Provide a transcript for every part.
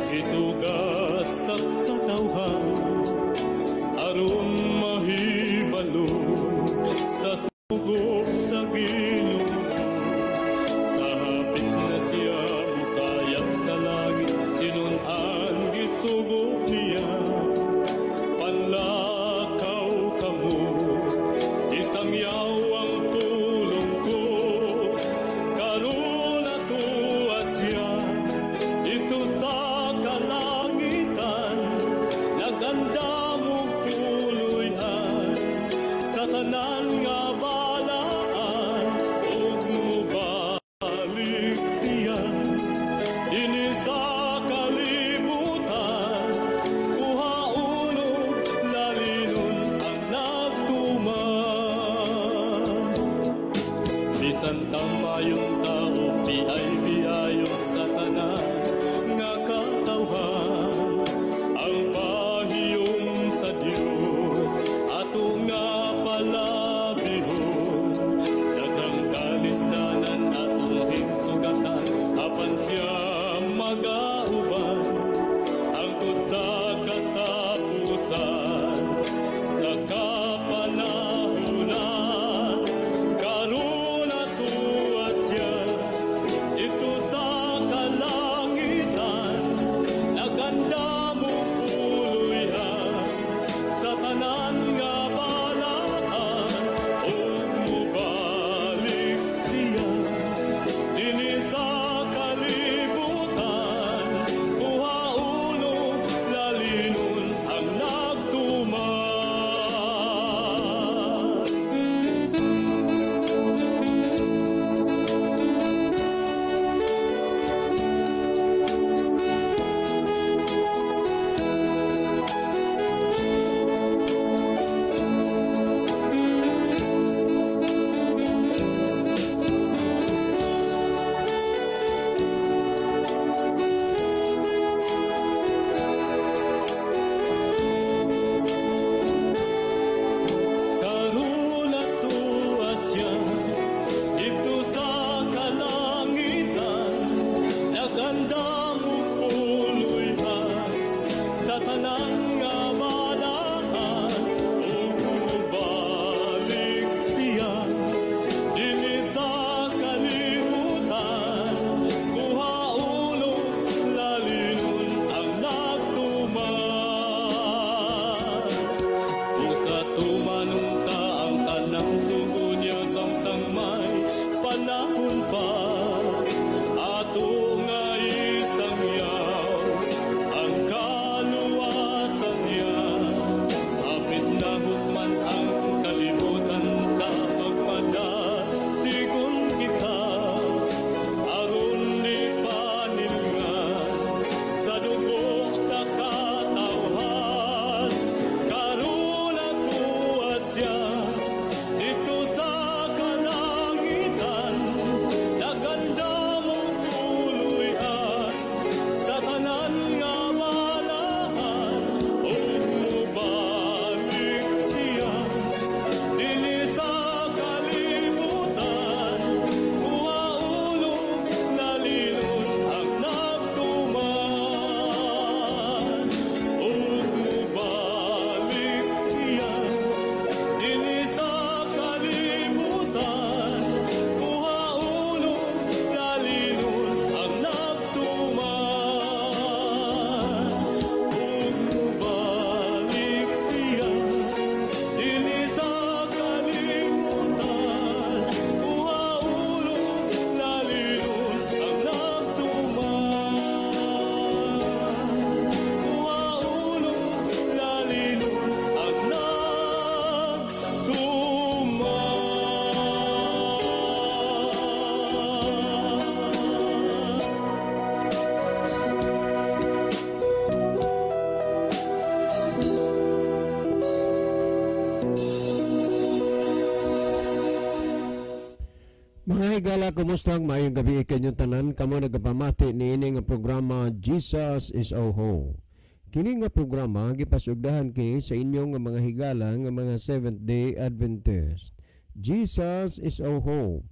Itugas sa katawhan aron mahibalo sa sugo sa Ginoo. Sa hapit na siya mutayag sa langit, tinun-an gisugo niya. Panlakaw kamo, isang yawang pulong ko, karon natuwa siya dito sa kalangitan, naganda mo puloy-an sa tanan nga balaan, ug mobalik siya dinhi sa kalibutan, kuhaon ug lalinon ang nagtuman. Bisan tamayong tao, biay-biayon sa tanan nga katawhan, ang pahiyom sa Dios ato nga palabihon. Daghang kalisdanan atong higsugatan, apan siya magauban hangtod sa katapusan, sa kapanahunan. Karon natuwa siya dito sa kalangitan, naganda mo puloy-an sa tanan nga balaan, ug mobalik siya dinhi sa kalibutan, kuhaon ug lalinon ang nagtuman. Karon natuwa siya dito sa kalangitan, naganda mo puloy-an sa tanan nga balaan, ug mobalik siya dinhi sa kalibutan, kuhaon ug lalinon ang nagtuman. Usa tumanong ta ang tanang sugo niya samtang may panahon pa, ato nga isangyaw ang kaluwasan niya. Hapit na hukman ang kalibutan, ta magmadasigon kita, aron ni panilngan sa dugo sa katawhan. Karon natuwa siya dito sa kalangitan, naganda mo puloy-an sa tanan nga balaan, ug mobalik siya dinhi sa kalibutan, kuhaon ug lalinon ang nagtuman. Ug mobalik siya dinhi sa kalibutan, kuhaon ug lalinon ang nagtuman. Ug mobalik siya dinhi sa kalibutan, kuhaon ug lalinon ang nagtuman. Kuhaon ug lalinon ang nagtuman. Mga higala, kumusta ang maayong gabi kanyong tanan? Kamo nagapamati niini nga programa Jesus is Our Hope. Kini nga programa gipasugdahan kini sa inyong nga mga higala nga mga Seventh-day Adventist. Jesus is our hope.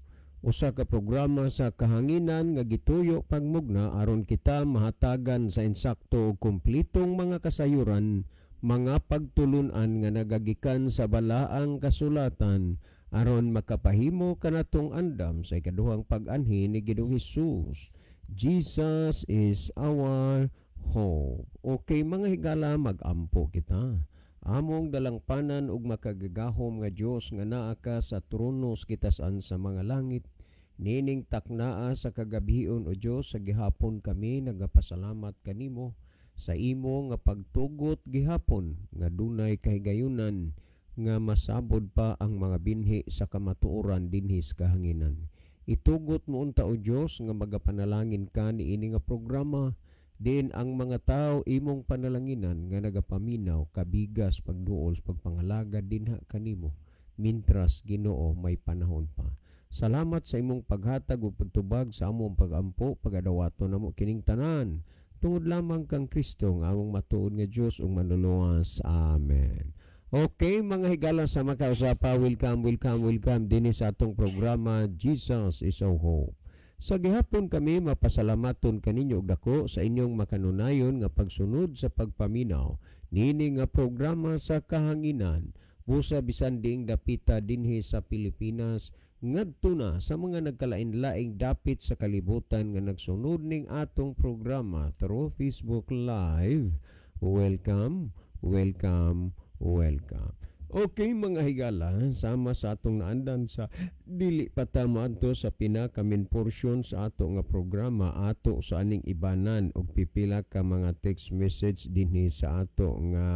Usa ka programa sa kahanginan nga gituyo pagmugna aron kita mahatagan sa insakto ug kumplitong mga kasayuran, mga pagtulunan nga nagagikan sa balaang kasulatan aron makapahimo kanatong andam sa ikaduhang pag-anhi ni Ginoong Hesus. Jesus is our hope. Okay, mga higala, magampo kita. Among dalangpanan ug makagagahom nga Dios nga naa ka sa trono sa kitasan sa mga langit, nining taknaa sa kagabhion, o Dios, sa gihapon kami nagapasalamat kanimo sa imo nga pagtugot gihapon nga dunay kahigayunan nga masabod pa ang mga binhi sa kamatuoran dinhi sa kahanginan. Itugot mo unta, o Dios, nga magapanalangin ka niini nga programa diin ang mga tao imong panalanginan nga nagapaminaw kabigas pagduol sa pagpangalagad dinha kanimo mintras, Ginoo, may panahon pa. Salamat sa imong paghatag ug pagtubag sa among pagampo. Pagadawaton namo kining tanan tungod lamang kang Kristo nga among matuod nga Dios ug Manluluwas. Amen. Okay, mga higala, sa makausapa, welcome, welcome, welcome dinhi sa atong programa Jesus is Our Hope. Sa gihapon kami mapasalamaton kaninyo og dako sa inyong makanunayon nga pagsunod sa pagpaminaw niini nga programa sa kahanginan, busa bisan diing dapita dinhi sa Pilipinas ngadto na sa mga nagkalain-laing dapit sa kalibutan nga nagsunod ning atong programa through Facebook Live. Welcome, welcome, welcome. Okay, mga higala, sama sa atong naandan sa dili pa ta moadto sa pinaka main portion sa ato nga programa, ato sa aning ibanan og pipila ka mga text message dinhi sa ato nga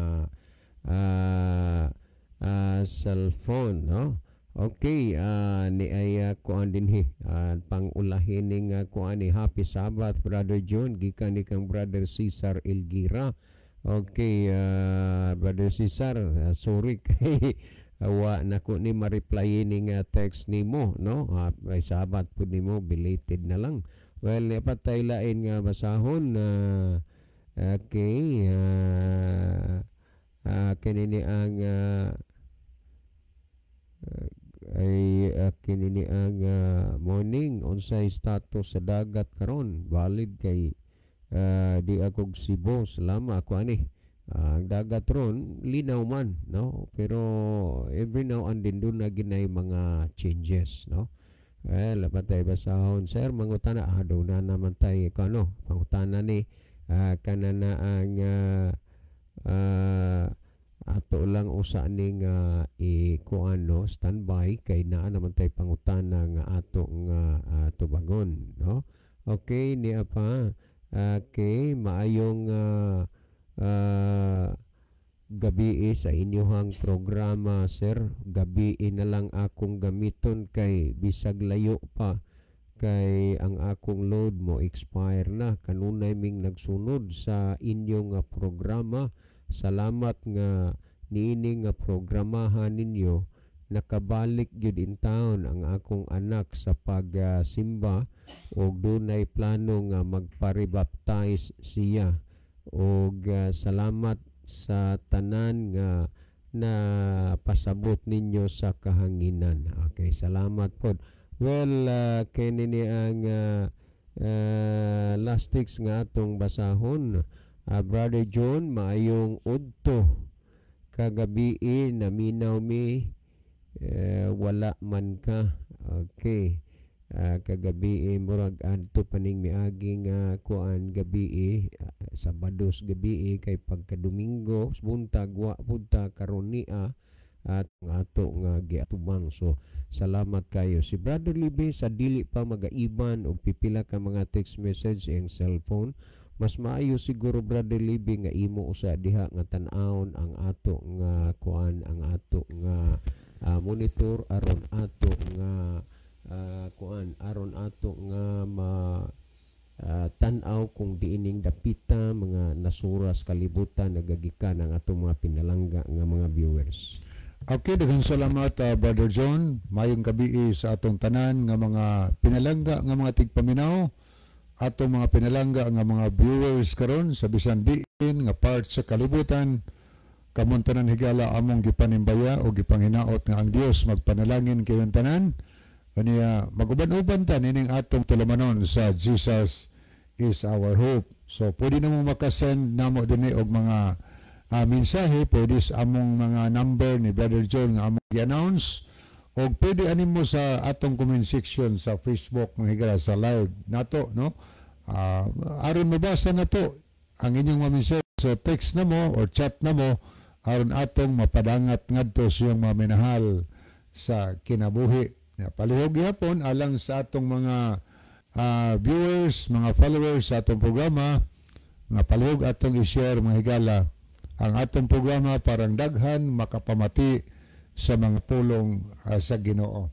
cellphone, no? Okay, ni ay kuan dinhi, pangulahin ning kuan ni "Happy Sabbath, Brother John," gikan ni kang Brother Cesar Elgira. Okay, Brother Cesar, sorry kay wa na ko ni ma-reply ning text nimo, no? Ay Sabbath pud nimo, belated na lang. Well, dapat tay lain nga basahon na okay, kini ni ang ay kini ni ang "Morning, unsay status sa dagat karon? Valid kay di akog Cebu. Salamat." Ako ani, ang dagat ron linaw man, no, pero every now and then duna ginay mga changes, no? Well, dapat tayo basahon. "Sir, mangutana." Duna naman tayo kano pangutana ni kanana ang ato lang usa ning i-kuan, no, standby kay naa naman tay pangutana nga ato nga tubagon, no? Okay, niya pa. Okay, "Maayong gabi sa inyuhang programa, sir. Gabi na lang akong gamiton kay bisag layo pa kay ang akong load mo expire na. Kanunay ming nagsunod sa inyong programa. Salamat nga niini nga programahan ninyo nakabalik gyud in town ang akong anak sa pagsimba ug dunay plano nga magpa-rebaptize siya ug salamat sa tanan nga na pasabot ninyo sa kahanginan." Okay, salamat pod. Well, kini ni ang last text nga atong basahon. "Brother John, maayong udto. Kagabi naminaw mi, wala man ka." Okay. Kagabi murag adto paning miagi nga kuan gabi, Sabados gabi, kay pagka Domingo buntag wa pud ta karon niya at ato nga giatubang. So salamat kayo. Si Brother Libe sa dili pa magaiban og pipila ka mga text message iyang cellphone, mas maayo siguro, Brother Libe, nga imo usa diha nga tan-awon ang ato nga kuan, ang ato nga monitor aron ato nga kuan, aron ato nga ma tan-aw kung diining dapita mga nasuras kalibutan nagagikan ang atong mga pinalangga nga mga viewers. Okay, daghang salamat, Brother John. Mayong gabi sa atong tanan nga mga pinalangga nga mga tigpaminaw, atong mga pinalangga nga mga viewers karon sa bisan diin nga part sa kalibutan. Kamong tanan, higala, among gipanimbaya o gipanghinaot nga ang Dios magpanalangin kayong tanan. Kaniya maguban-uban ta nining atong tulumanon sa Jesus is Our Hope. So pwede na mo makasend namo dinhi og mga mensahe, pwede sa among mga number ni Brother John nga among gi-announce, og pwede ani mo sa atong comment section sa Facebook, mga higala, sa live nato, no? Aron mabasa na to ang inyong mga mensahe. So text na mo or chat na mo aron atong mapadangat ngadto sa iyong mga minahal sa kinabuhi. Ya, palihog gyapon alang sa atong mga viewers, mga followers sa atong programa, nga palihog atong i-share, mga higala, ang atong programa parang daghan makapamati sa mga pulong sa Ginoo.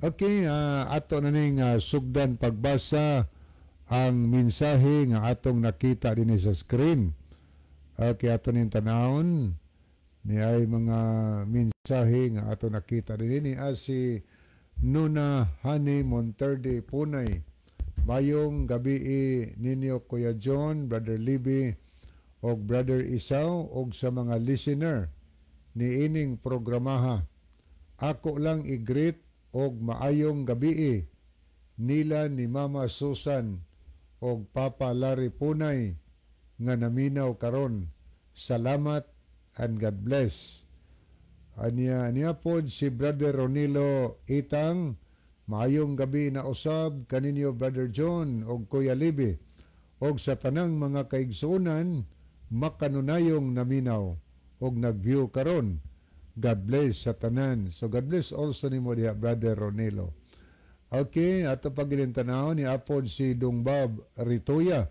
Okay, ato na ning sugdan pagbasa ang mensahe nga atong nakita dinhi sa screen. Okay, ato ning tanawon ni ay mga mensahe nga ato nakita dinhi ni si Nuna Hani Monterde Punay. "Mayong gabi ninyo, Kuya John, Brother Libby, og Brother Isaw, og sa mga listener ni ining programaha. Ako lang i-greet og maayong gabi nila ni Mama Susan og Papa Larry Punay nga naminaw karon. Salamat and God bless." Anya niya pod si Brother Ronilo Itang, "Maayong gabi na usab kaninyo, Brother John og Kuya Libi, og sa tanang mga kaigsuonan makanunayong naminaw og nag-view karon. God bless sa tanan." So God bless also nimo diha, Brother Ronilo. Okay, ato pagilin tanaw ni apod si Dong Bob Ritoya.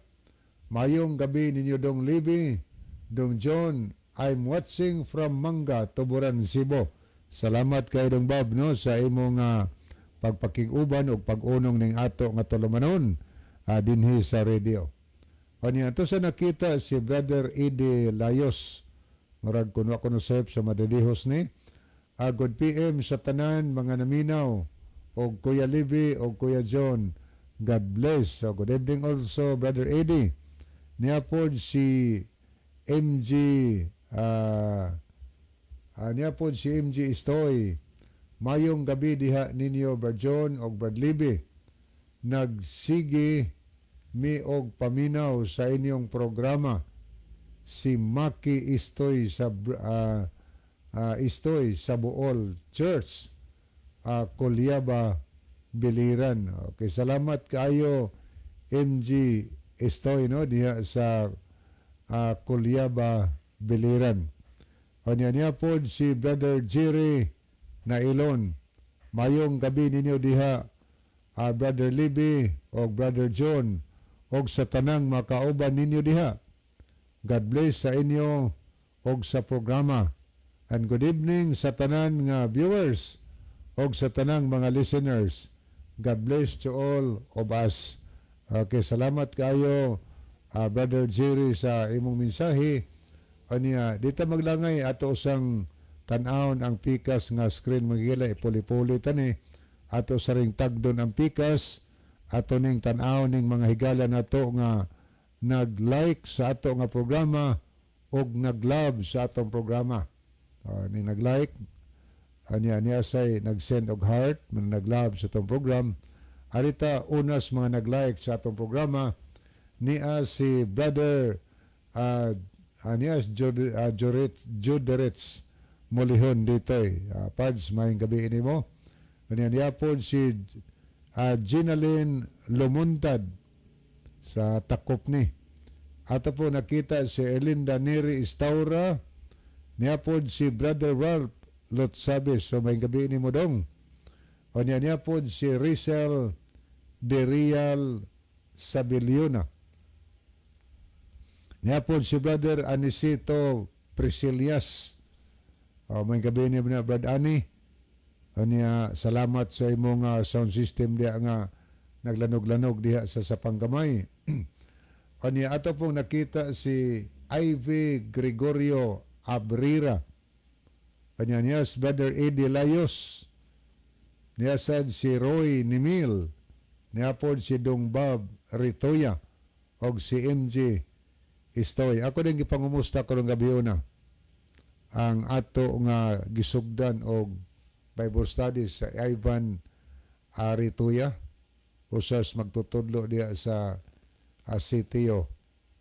"Mayong gabi ninyo, Dong Libby, Dong John. I'm watching from Manga, Tuburan, Cebu." Salamat kay Dong Bob, no, sa imong pagpakig-uban ug pag-unong ning ato nga tulumanon dinhi sa radio. Anya ato sa nakita si Brother Eddie Layos. Murag kuno ako no sep sa Madadihos ni. "Good PM sa tanan mga naminaw og Kuya Libby og Kuya John. God bless." So good evening also, Brother Eddie. Niya pod si MG niya pod si MG Istoy. "Mayong gabi diha ninyo, Brad John og Brad Libby. Nagsige mi og paminaw sa inyong programa. Si Maki Istoy sa Istoy sa Buol Church, Kulyaba, Biliran." Okay, salamat kaayo, MG Istoy, no, diha sa Kulyaba, Biliran. Anya niya pod si Brother Jerry Nailon. "Mayong gabi ninyo diha, Brother Libby og Brother John, og sa tanang makauban ninyo diha. God bless sa inyo og sa programa. And good evening sa tanan nga viewers og sa tanang mga listeners. God bless to all of us." Okay, salamat kayo, Brother Jerry, sa imong mensahe. Anya, dita maglangay, ato usang tan-awon ang pikas nga screen, magila, ipuli-puli tani ato sa ring tagdon ang pikas. Ato ning tan-awon ning mga higala nato nga nag-like sa ato nga programa og nag-love sa atong programa. Ni nag-like, anya niya say nag-send og heart, man nag-love sa atong program. Arita unas mga nag-like sa atong programa niya si Brother niya si Juderitz Molihon dito. Pads, mayong gabi ini mo. Kanya niya po si Ginalyn Lumuntad sa Takop ni. Ato po nakita si Erlinda Neri Istaura. Niya po si Brother Ralph Lotsabis. So may gabi ini mo, dong. O niya niya po si Rizel De Real Sabiliona. Niya po si Brother Anisito Priscilias. O, may gabi niya na, Brad Ani. O niya, salamat sa imong sound system diha nga naglanog-lanog diha sa Sapanggamay. O niya, ato pong nakita si Ivy Gregorio Abrira. O niya, niya si Brother Eddie Layos. Niya sad si Roy Nimil. Niya po si Dong Bob Ritoya og si MG Istoy. Ako din gipangumusta karong gabi una ang ato nga gisugdan og Bible studies sa Ivan Ari Tuya, usas magtutudlo diya sa sitio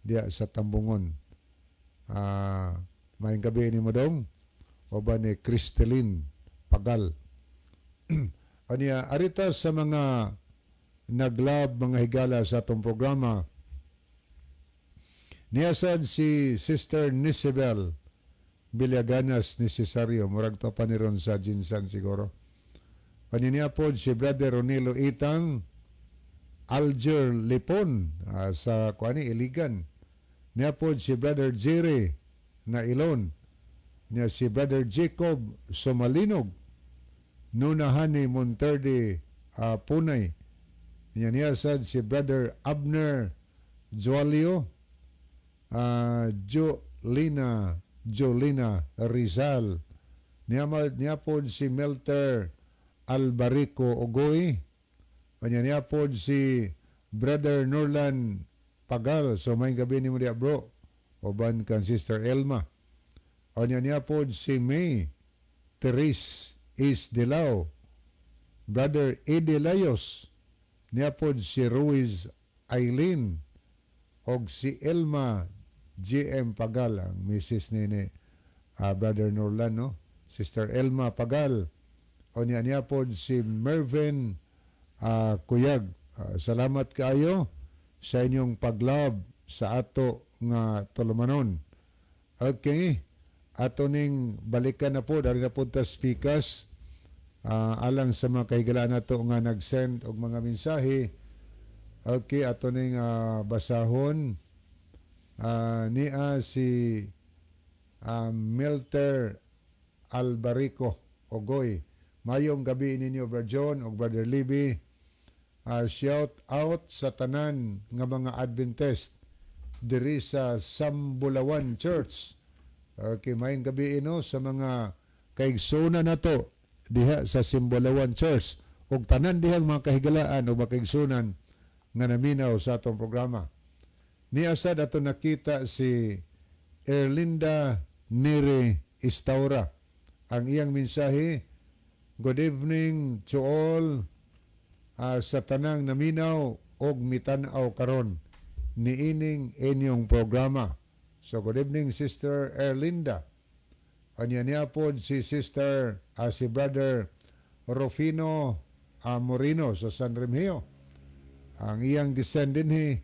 diya sa Tambungon. Maayong gabi nimo, dong, uban ni Cristelin Pagal. Aniya, arita sa mga nag-love, mga higala, sa atong programa. Niyasad si Sister Nisibel Villaganas ni Cesario, murag to pa ni ron sa GenSan siguro. Kanina po si Brother Ronilo Itang, Alger Lipon sa kuani Iligan. Niya po si Brother Jerry na Ilon. Niya si Brother Jacob Somalinog, Nunahani Monterde Punay. Niya niya sad si Brother Abner Joalio, Jolina Jolina Rizal. Niya, niya po si Melter Albarico Ogoy. Kanya niya po si Brother Norlan Pagal. So maayong gabi nimo diya, bro. Uban kan Sister Elma. Kanya niya po si May Therese Is Dilao. Brother Eddie Layos. Niya po si Ruiz Eileen og si Elma GM Pagal, ang Mrs. nini Brother Norlan, no? Sister Elma Pagal. O niya niya po si Mervin Kuyag. Salamat kaayo sa inyong pag-love sa ato nga tulumanon. Okay. Ato ning balikan na po, dari na po ta speakers alang sa mga kahigalaan nato nga nag-send og mga mensahe. Okay, ato ning basahon. Niya si Milter Albarico Ogoy. Mayong gabi ninyo, Brother John ug Brother Libby. Shout out sa tanan nga mga Adventist diri sa Sambulawan Church. Okay, mayong gabi ino sa mga kaigsoona nato diha sa Simbulawan Church ug tanan dihang mga kahigalaan o mga kaigsunan nga naminaw sa atong programa. Niya sad ato nakita si Erlinda Nere Istaura. Ang iyang mensahe, "Good evening to all sa tanang naminaw og mitan-aw karon niining inyong programa." So good evening, Sister Erlinda. Anya niya po si Sister si Brother Rufino Moreno sa San Remigio. Ang iyang gisend dinhi,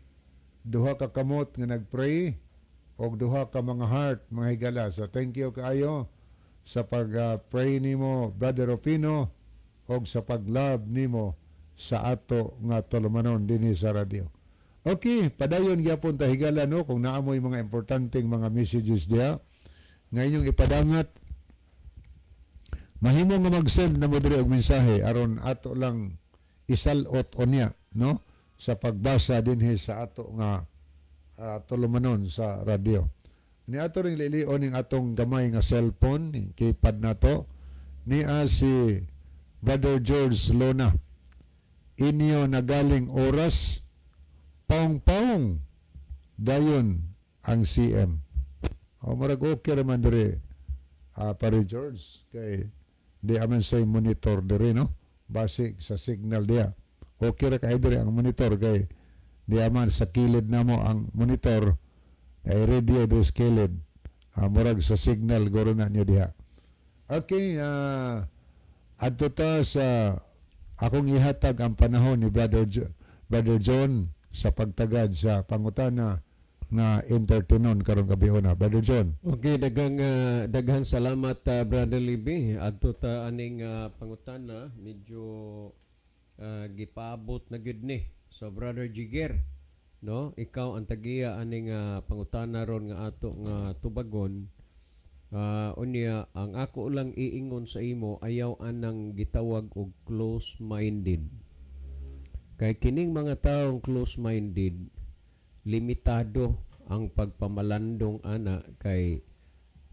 duha ka kamot nga nagpray og duha ka mga heart, mga higala. So thank you kaayo sa pag-pray nimo, Brother Rufino, og sa pag-love nimo sa ato nga tulumanon dinhi sa radyo. Okay, padayon gyapon ta, higala, no, kung naamoy mga importanteng mga messages diha nga inyong ipadangat, mahimo nga mag-send na mo diri og mensahe aron ato lang isalot unya, no, sa pagbasa dinhi sa ato nga tulumanon sa radyo. Ni ato ring lilion ning atong gamay nga cellphone, ning keypad nato. Niya si Brother George Lona. "Inyo nagaling oras, paong-paong dayon ang CM." O marag okay raman diri, pare George, kay di aman say monitor diri, no, basic sa signal diya. Okay ra kay diri ang monitor kay di aman sa kilid namo ang monitor ay radio diri sa kilid. Murag sa signal guro na niyo diha. Okay, adto ta sa akong ihatag ang panahon ni Brother John sa pagtagad sa pangutana nga entertainon karong gabi una. Brother John. Okay, daghang salamat, Brother Libby. Adto ta aning pangutana, medyo gipaabot na gyud ni. So Brother Jiger, no? Ikaw ang tagiya aning pangutana ron nga ato nga tubagon. Unya ang ako lang iingon sa imo, ayaw anang gitawag og close-minded. Kay kining mga taong close-minded, limitado ang pagpamalandong ana kay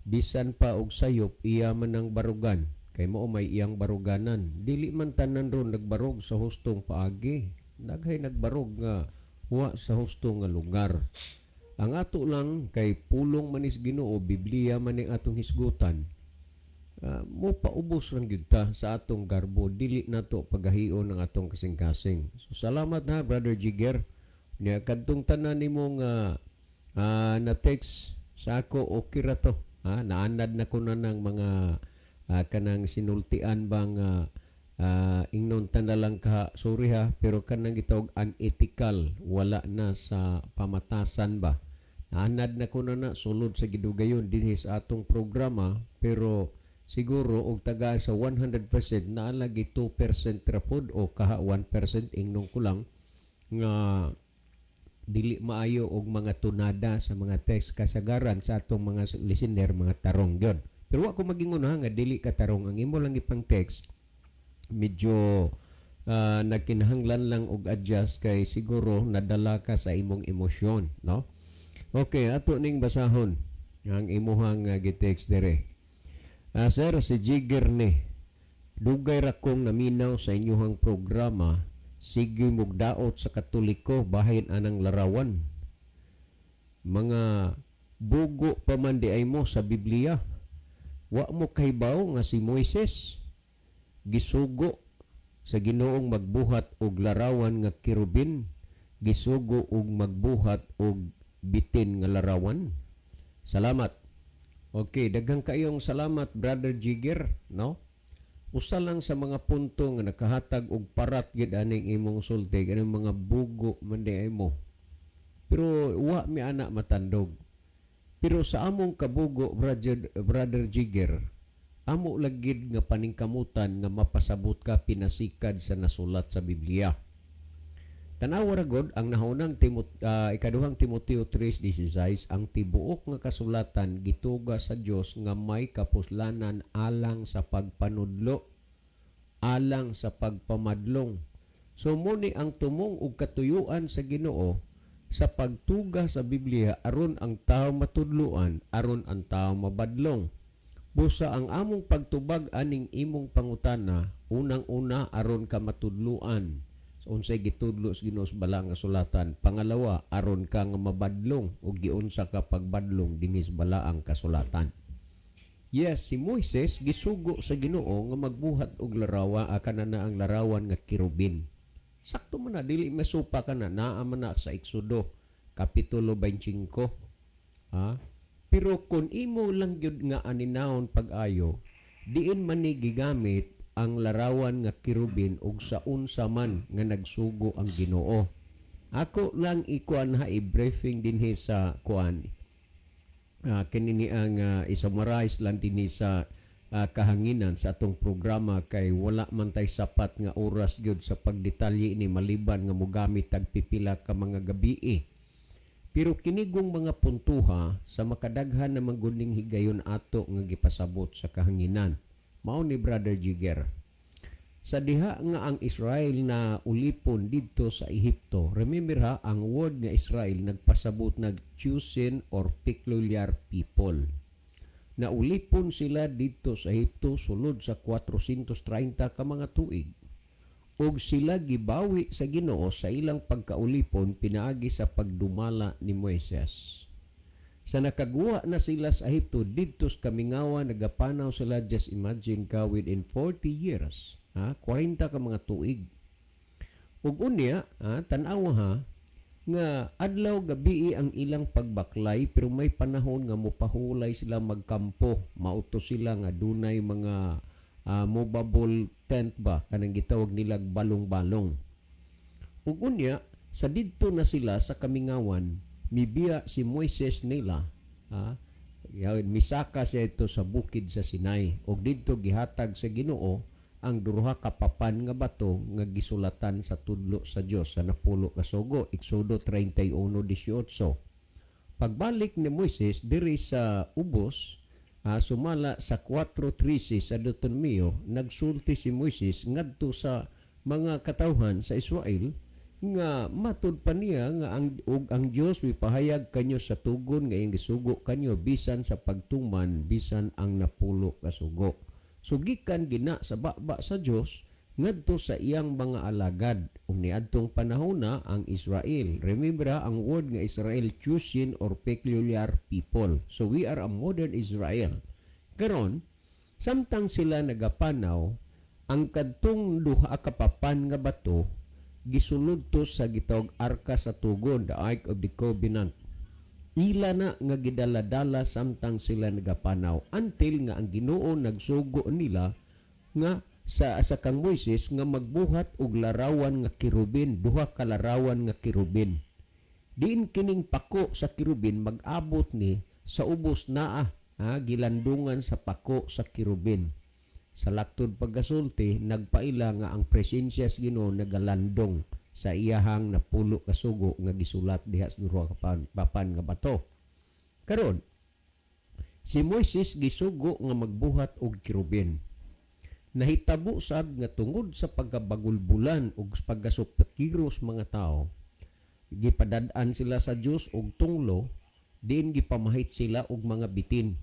bisan pa og sayop iya man ang barugan kay mao may iyang baruganan. Dili man tanan ron nagbarog sa hustong paagi, daghay nagbarog nga wa sa husto nga lugar. Ang ato lang kay pulong manis Ginoo, Biblia man ning atong hisgutan. Mo paubos lang gyud ta sa atong garbo, dili nato pagahion ang atong kasing-kasing. So salamat na, Brother Jigger. Nya kadtong tanan nimo nga na text sa ako, okay ra to. Ha, naanad na ko na ng mga kanang sinultian bang ingnon ta na lang ka, sorry ha, pero kanang gitawag unethical, wala na sa pamatasan ba. Naanad na ko na na sulod sa gidugayon dinhi sa atong programa, pero siguro og taga sa 100% naa lagi 2% ra pod o kaha 1%, ingnon ko lang nga dili maayo og mga tunada sa mga text kasagaran sa atong mga listener, mga tarong gyud. Pero wa ko magingon ha nga dili ka tarong, ang imo lang ipang text medyo nagkinahanglan lang og adjust kay siguro nadala ka sa imong emosyon, no? Okay, ato ning basahon ang imuhang gitext dire. Sir, si Jigger ni, dugay ra kong naminaw sa inyuhang programa. Sige mugdaot sa Katoliko bahin anang larawan. Mga bugo pa man di ay mo sa Biblia. Wa mo kahibaw nga si Moises gisugo sa Ginoong magbuhat og larawan nga kerubin, gisugo og magbuhat og bitin nga larawan. Salamat. Okay, daghang kayong salamat, Brother Jigger, no? Usa lang sa mga punto nga nakahatag og parat gid aning imong sulti, kanang mga bugo man di ay mo. Pero wa mi ana matandog. Pero sa among kabugo, Brother Jigger, amo lagid nga paningkamutan nga mapasabot ka pinasikad sa nasulat sa Biblia. Tanawa ra gud ang nahunang ikaduhang Timoteo 3:16, ang tibuok nga kasulatan gituga sa Dios nga may kapuslanan alang sa pagpanudlo, alang sa pagpamadlong. So muni ang tumong og katuyuan sa Ginoo sa pagtuga sa Biblia aron ang tao matudloan, aron ang tao mabadlong. Busa ang among pagtubag aning imong pangutana, unang-una aron ka matudloan unsay gitudlo sa Ginoo sa balaang kasulatan. Pangalawa, aron ka nga mabadlong o giunsa ka pagbadlong dinhi sa balaang kasulatan. Yes, si Moises gisugo sa Ginoo nga magbuhat og larawan, kana na ang larawan nga kerubin. Sakto man na, dili masupa ka na, naa man na sa Exodo kapitulo 25. Ha? Pero kung imo lang gyud nga aninahon pag-ayo, diin man ni gigamit ang larawan nga kerubin og sa unsa man nga nagsugo ang Ginoo. Ako lang ikuan ha, i-briefing dinhi sa kuan. Kini ni ang i-summarize lang dinhi sa kahanginan sa atong programa kay wala man tay sapat nga oras gyud sa pagdetalye ini maliban nga mogamit tag pipila ka mga gabii. Pero kinigong mga puntuha sa makadaghan na manguning higayon ato nga gipasabot sa kahanginan. Mao ni Brother Jigger. Sa diha nga ang Israel na ulipon didto sa Ehipto, remember ha, ang word nga Israel nagpasabot nag chosen or peculiar people. Na ulipon sila didto sa Ehipto sulod sa 430 ka mga tuig. Ug sila gibawi sa Ginoo sa ilang pagkaulipon pinaagi sa pagdumala ni Moises. Sa nakaguwa na sila sa Ehipto didto sa kamingawa, nagapanaw sila, just imagine ka, within 40 years, ha, 40 ka mga tuig. Ug unya, ha, tan-awa ha, nga adlaw gabi ang ilang pagbaklay, pero may panahon nga mopahulay sila magkampo, mauto sila nga dunay mga movable tent ba, kanang gitawag nilag balong-balong. Ug unya, sa didto na sila sa kamingawan, mibiya si Moises nila, ha? Misaka siya ito sa bukid sa Sinai, ug didto gihatag sa Ginoo ang duha ka papan nga bato nga gisulatan sa tudlo sa Dios sa napulo ka sugo, Exodo 31:18. Pagbalik ni Moises diri sa ubos, sumala sa 4:13 sa Deuteronomio, nagsulti si Moises ngadto sa mga katawhan sa Israel nga matud pa niya nga ang Dios mipahayag kanyo sa tugon nga iyang gisugo kanyo bisan sa pagtuman bisan ang napulo ka sugo. So gikan gina sa baba sa Dios ngadto sa iyang mga alagad. Ug niadtong panahona ang Israel. Remember ang word nga Israel, chosen or peculiar people. So we are a modern Israel. Karon Samtang sila nagapanaw, ang kadtong duha ka papan nga bato gisulod to sa gitawag Arka sa Tugon, the Ark of the Covenant. Ila na nga gidala-dala samtang sila nagapanaw until nga ang Ginoo nagsugo nila nga sa kang Moises nga magbuhat og larawan nga kerubin, duha ka larawan nga kerubin. Diin kining pako sa kerubin mag-abot ni sa ubos naa, ha, gilandungan sa pako sa kerubin. Sa laktod pagkasulti, nagpaila nga ang presensya sa Ginoo nagalandong sa iyahang napulo ka sugo nga gisulat diha sa duha ka papan nga bato. Karon, si Moises gisugo nga magbuhat og kerubin. Nahitabo sad nga tungod sa pagkabagulbulan ug pagkasupakiros mga tao, gipadad-an sila sa Dios og tunglo, diin gipamahit sila og mga bitin.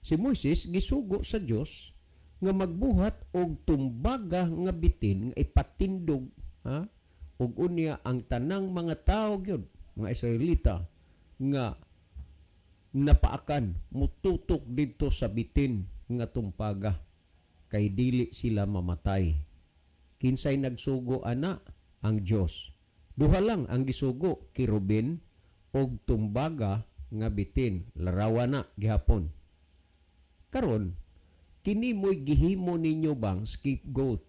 Si Moises gisugo sa Dios nga magbuhat og tumbaga nga bitin nga ipatindog, ha, og unya ang tanang mga tao gyud, mga Israelita nga napaakan mututok didto sa bitin nga tumpaga kay dili sila mamatay. Kinsay nagsugo ana? Ang Dios. Duha lang ang gisugo, kerubin og tumbaga nga bitin, larawan na gihapon. Karon, kini mo'y gihimo ninyo bang scapegoat,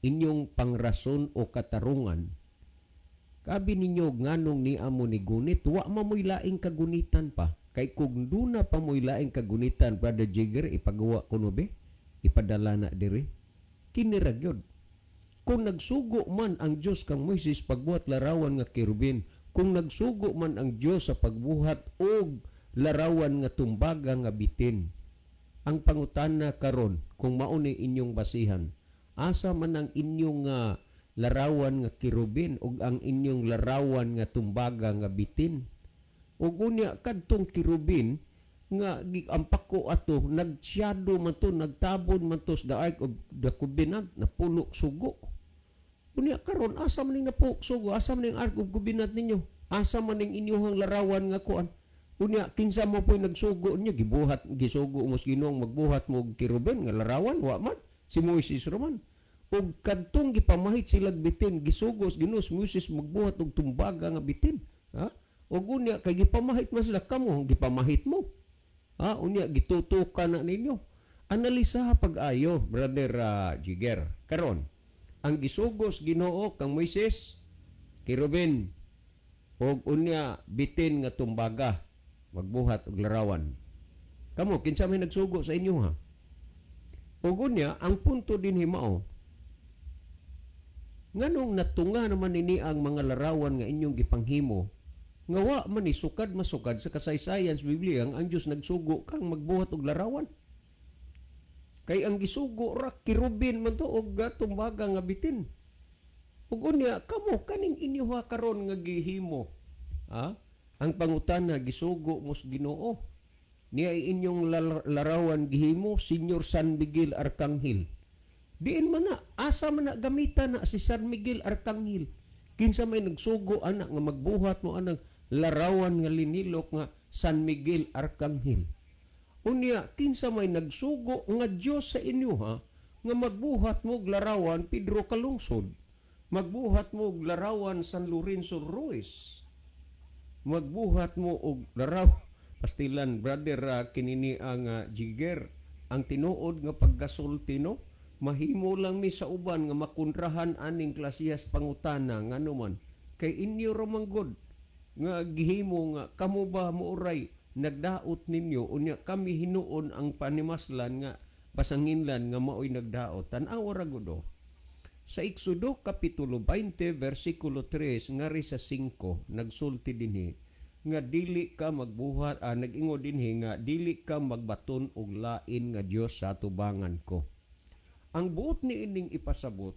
inyong pangrason o katarungan? Kabi ninyo nganong ni amo ni gunit, wa mamoy laing kagunitan pa. Kay kung duna pa mo'y laing kagunitan, Brother Jigger, ipagawa ko no be? Ipadala na diri. Kini ra gyud. Kung nagsugo man ang Dios kang Moises pagbuhat larawan nga kerubin, kung nagsugo man ang Dios sa pagbuhat og larawan nga tumbaga nga bitin, ang pangutana karon kung mao ni inyong basihan, asa man ang inyong larawan nga kerubin ug ang inyong larawan nga tumbaga nga bitin? Ug unya kadtong kerubin nga ang pako ato nagsyado man to, nagtabon man to sa the Ark of the Covenant, napulo sugo. Unya karon asa man ning napulo sugo, asa man ning Ark of Covenant ninyo, asa man ning inyong larawan nga kuan? Unya kinsa mo po'y nagsugo niya, gibuhat, gisugo mo sa Ginoo magbuhat mo og kerubin nga larawan, wa man si Moises raman. Ug kadtong gipamahit silag bitin, gisugo sa Ginoo si Moises magbuhat og tumbaga nga bitin, ha? Ug unya kay gipamahit man sila, kamo gipamahit mo. Ha, unya gitutukan na ninyo. Analisa pag-ayo, Brother Jigger. Karon, ang gisugos Ginoo kang Moises, kerubin ug unya bitin nga tumbaga, magbuhat og larawan. Kamo kinsa may nagsugo sa inyo, ha? Ug unya ang punto dinhi mao, nganong natunga naman nini ang mga larawan nga inyong gipanghimo, nga wa man ni sukad masukad sa kasaysayan sa Biblia ang Dios nagsugo kang magbuhat og larawan. Kay ang gisugo ra kerubin man to og tumbaga nga bitin. Ug unya kamo kaning inyo ha karon nga gihimo, ha? Ang pangutana, gisugo mo sa Ginoo. Niya inyong larawan gihimo, Senyor San Miguel Arcangel. Diin man na, asa man na gamitan na si San Miguel Arcangel? Kinsa may nagsugo ana nga magbuhat mo anang larawan nga linilok nga San Miguel Arcangel? Unya kinsa may nagsugo nga Dios sa inyo, ha, nga magbuhat mo og larawan Pedro Calungsod, magbuhat mo og larawan San Lorenzo Ruiz, magbuhat mo og larawan pastilan, brother, kinini ang Jigger, ang tinuod nga pagkasulti, no? Mahimo lang mi sa uban nga makontrahan aning klasihas pangutana, ngano man kay inyo ra man gud nga gihimo nga kamo ba mooray nagdaot ninyo, unya kami hinuon ang panimaslan nga pasanginlan nga maoy nagdaot. Tan-awa ra gud, oh. Sa Exodo kapitulo 20 versikulo 3 ngari sa 5 nagsulti dinhi nga dili ka magbuhat, nag-ingon dinhi nga dili ka magbaton og lain nga Dios sa tubangan ko. Ang buot ni ining ipasabot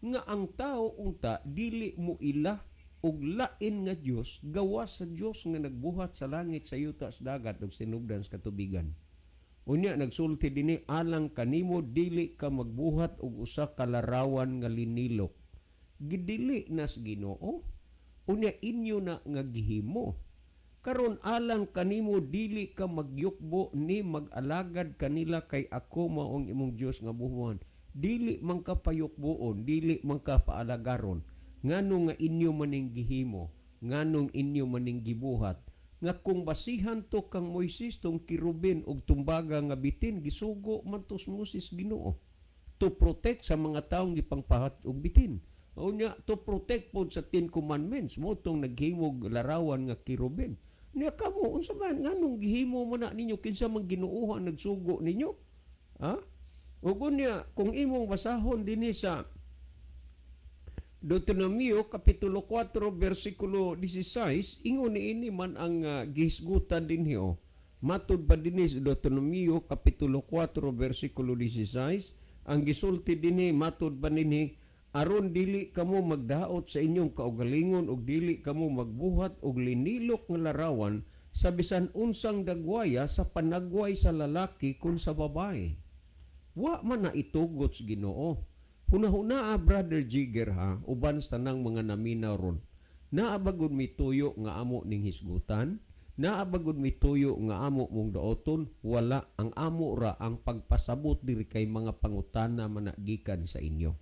nga ang tao unta dili mo ila og lain nga Dios gawas sa Dios nga nagbuhat sa langit, sa yuta, sa dagat ug sinugdan sa katubigan. Unya nagsulti dinhi, alang kanimo dili ka magbuhat og usa ka larawan nga linilok. Gidili nas Ginoo. Unya inyo na nga gihimo. Karon alang kanimo dili ka magyukbo ni mag-alagad kanila kay ako maong imong Dios nga buhuan. Dili man ka payukboon, dili man ka paalagaron. Ngano nga inyo maning gihimo, nganong inyo maning gibuhat, nga kung basihan to kang Moises tong kirubin og tumbaga nga bitin, gisugo man to sa Moses Ginoo to protect sa mga taong gipangpahat og bitin. Unya to protect pod sa Ten Commandments mo tong naghimog larawan nga kirubin. Nya kamo unsa man nganong gihimo man na ninyo, kinsa man Ginoohan nagsugo ninyo? Ha? Ug unya kung imong basahon dinhi sa Deuteronomio kapitulo 4 bersikulo 16, ingon niini man ang gihisgutan dinhi oh. Matud pa dinhi sa Deuteronomio kapitulo 4 bersikulo 16, ang gisulti dinhi matud pa dinhi, aron dili kamo magdaot sa inyong kaugalingon ug dili kamo magbuhat og linilok nga larawan sa bisan unsang dagwaya sa panagway sa lalaki kun sa babae. Wa man na itugot sa Ginoo. Hunahuna, Brother Jigger ha, uban sa tanang mga naminaw ron. Naa bagod mituyo nga amo ning hisgutan, naa bagod mituyo nga amo mong daoton, wala. Ang amo ra ang pagpasabot diri kay mga pangutana man gikan sa inyo.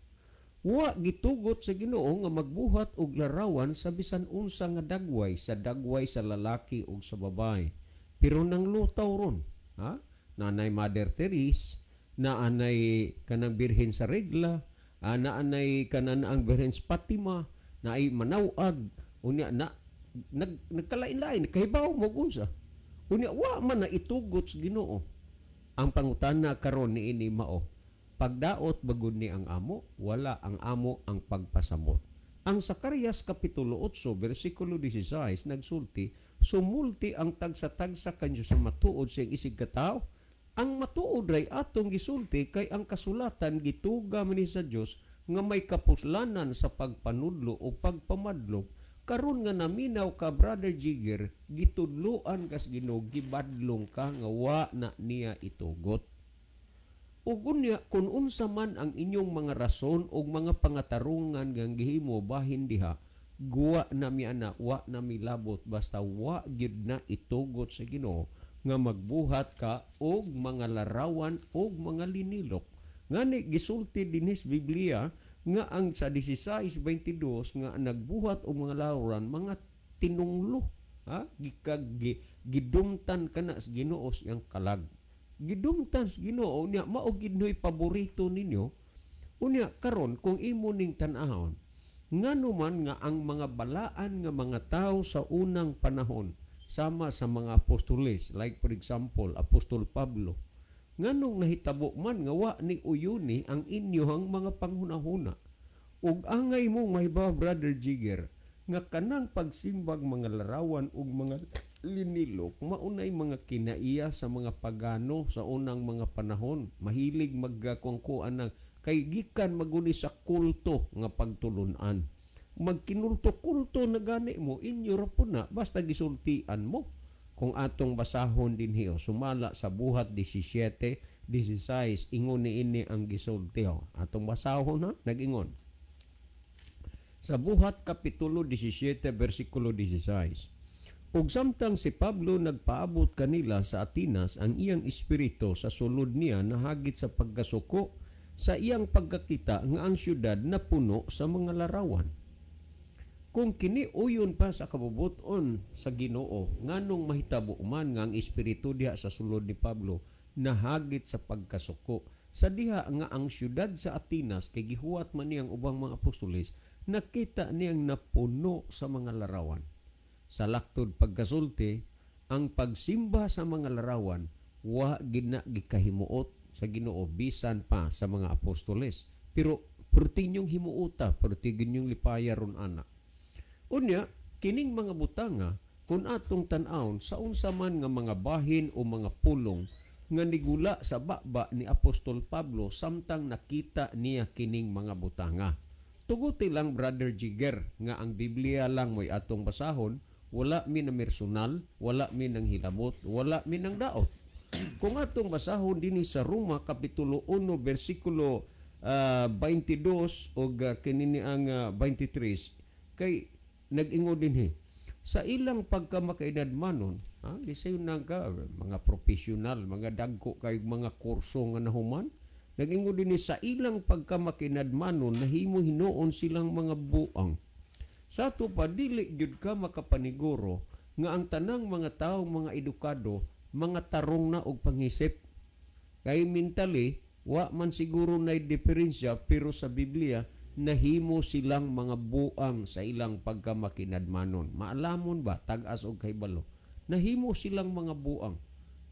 Wa gitugot sa Ginoo nga magbuhat og larawan sa bisan unsa nga dagway, sa dagway sa lalaki ug sa babae. Pero nang lutaw ron, ha? Nanay Mother Therese, naanay kanang Birhen sa Regla, naanay kanan ang Birhen sa Fatima, naay manawag, unya na nagkalain-lain, kahibaw mo unsa. Unya wa man na itugot sa Ginoo. Ang pangutana karon niini mao, pagdaot bagud ni ang amo, wala ang amo ang pagpasamot. Ang Sakarias kapitulo 8 bersikulo 16 nagsulti, sumulti ang tagsa-tagsa kanyo sa matuod siyang isig katawo. Ang matuod ray atong gisulti kay ang kasulatan gituga man ni sa Dios nga may kapuslanan sa pagpanudlo o pagpamadlo. Karon nga naminaw ka, Brother Jigger, gitudloan kas Ginoo, gibadlong ka nga wa na niya itugot. Ug unya kun unsa man ang inyong mga rason og mga pangatarungan nga gihimo bahin diha, guwa na mi ana, wa na mi labot, basta wa gyud na itugot sa Ginoo nga magbuhat ka og mga larawan og mga linilok. Ngani gisulti dinhi sa Biblia nga ang sa 16:22 nga nagbuhat og mga larawan mga tinunglo, ha? Gidumtan kana sa Ginoo siyang kalag. Gidumtan sa Ginoo niya mao gid noy paborito ninyo. Unya karon kung imo ning tan-ahon, ngano man nga ang mga balaan nga mga tawo sa unang panahon sama sa mga apostoles, like for example Apostol Pablo, nganong nahitabo man nga wa ni uyuni ang inyohang mga panghunahuna? Ug angay mo mahibaw, Brother Jigger, nga kanang pagsimbag mga larawan ug mga linilok maunay mga kinaiya sa mga pagano sa unang mga panahon. Mahilig magkangkuan ng kay gikan maguni sa kulto nga pagtulunan. Magkinulto-kulto na gani mo, inyo ra po na, basta gisultian mo. Kung atong basahon dinhi, sumala sa Buhat 17:16, ingon niini ang gisulti. Atong basahon ha, nag-ingon. Sa Buhat kapitulo 17 bersikulo 16. Ug samtang si Pablo nagpaabot kanila sa Atenas, ang iyang espiritu sa sulod niya nahagit sa pagkasuko sa iyang pagkakita nga ang syudad napuno sa mga larawan. Kung kini uyon pa sa kabubuton sa Ginoo, nganong mahitabo man nga ang espiritu diha sa sulod ni Pablo nahagit sa pagkasuko sa diha nga ang syudad sa Atenas kay gihuwat man niyang ubang mga apostoles, nakita niyang napuno sa mga larawan. Sa laktod pagkasulti, ang pagsimba sa mga larawan wa gid na gikahimuot sa Ginoo bisan pa sa mga apostoles. Pero perti inyong himuota, perti inyong lipaya ron ana. Unya, kining mga butanga kung atong tan-awon sa unsa man nga mga bahin o mga pulong nga nigula sa baba ni Apostol Pablo samtang nakita niya kining mga butanga. Tuguti lang, Brother Jigger, nga ang Biblia lang mo'y atong basahon, wala mi na personal, wala mi nang hilabot, wala mi nang daot. Kung atong basahon dinhi sa Roma kapitulo 1 bersikulo 22 og kini ang 23, kay nag-ingon dinhi, Sa ilang pagkamakainadmanon, ha, gisayon na ka, mga profesional, mga dagko kay mga kurso nga nahuman, nagingon din sa ilang pagkamakinadmanon, nahimo hinuon silang mga buang. Sa ato pa, dili gyud ka makapaniguro nga ang tanang mga tawo, mga edukado, mga tarong na og pangisip. Kay mentally, wa man siguro na diferensya, pero sa Biblia, nahimo silang mga buang sa ilang pagkamakinadmanon. Maalamon ba, tag-as og kahibalo? Nahimo silang mga buang.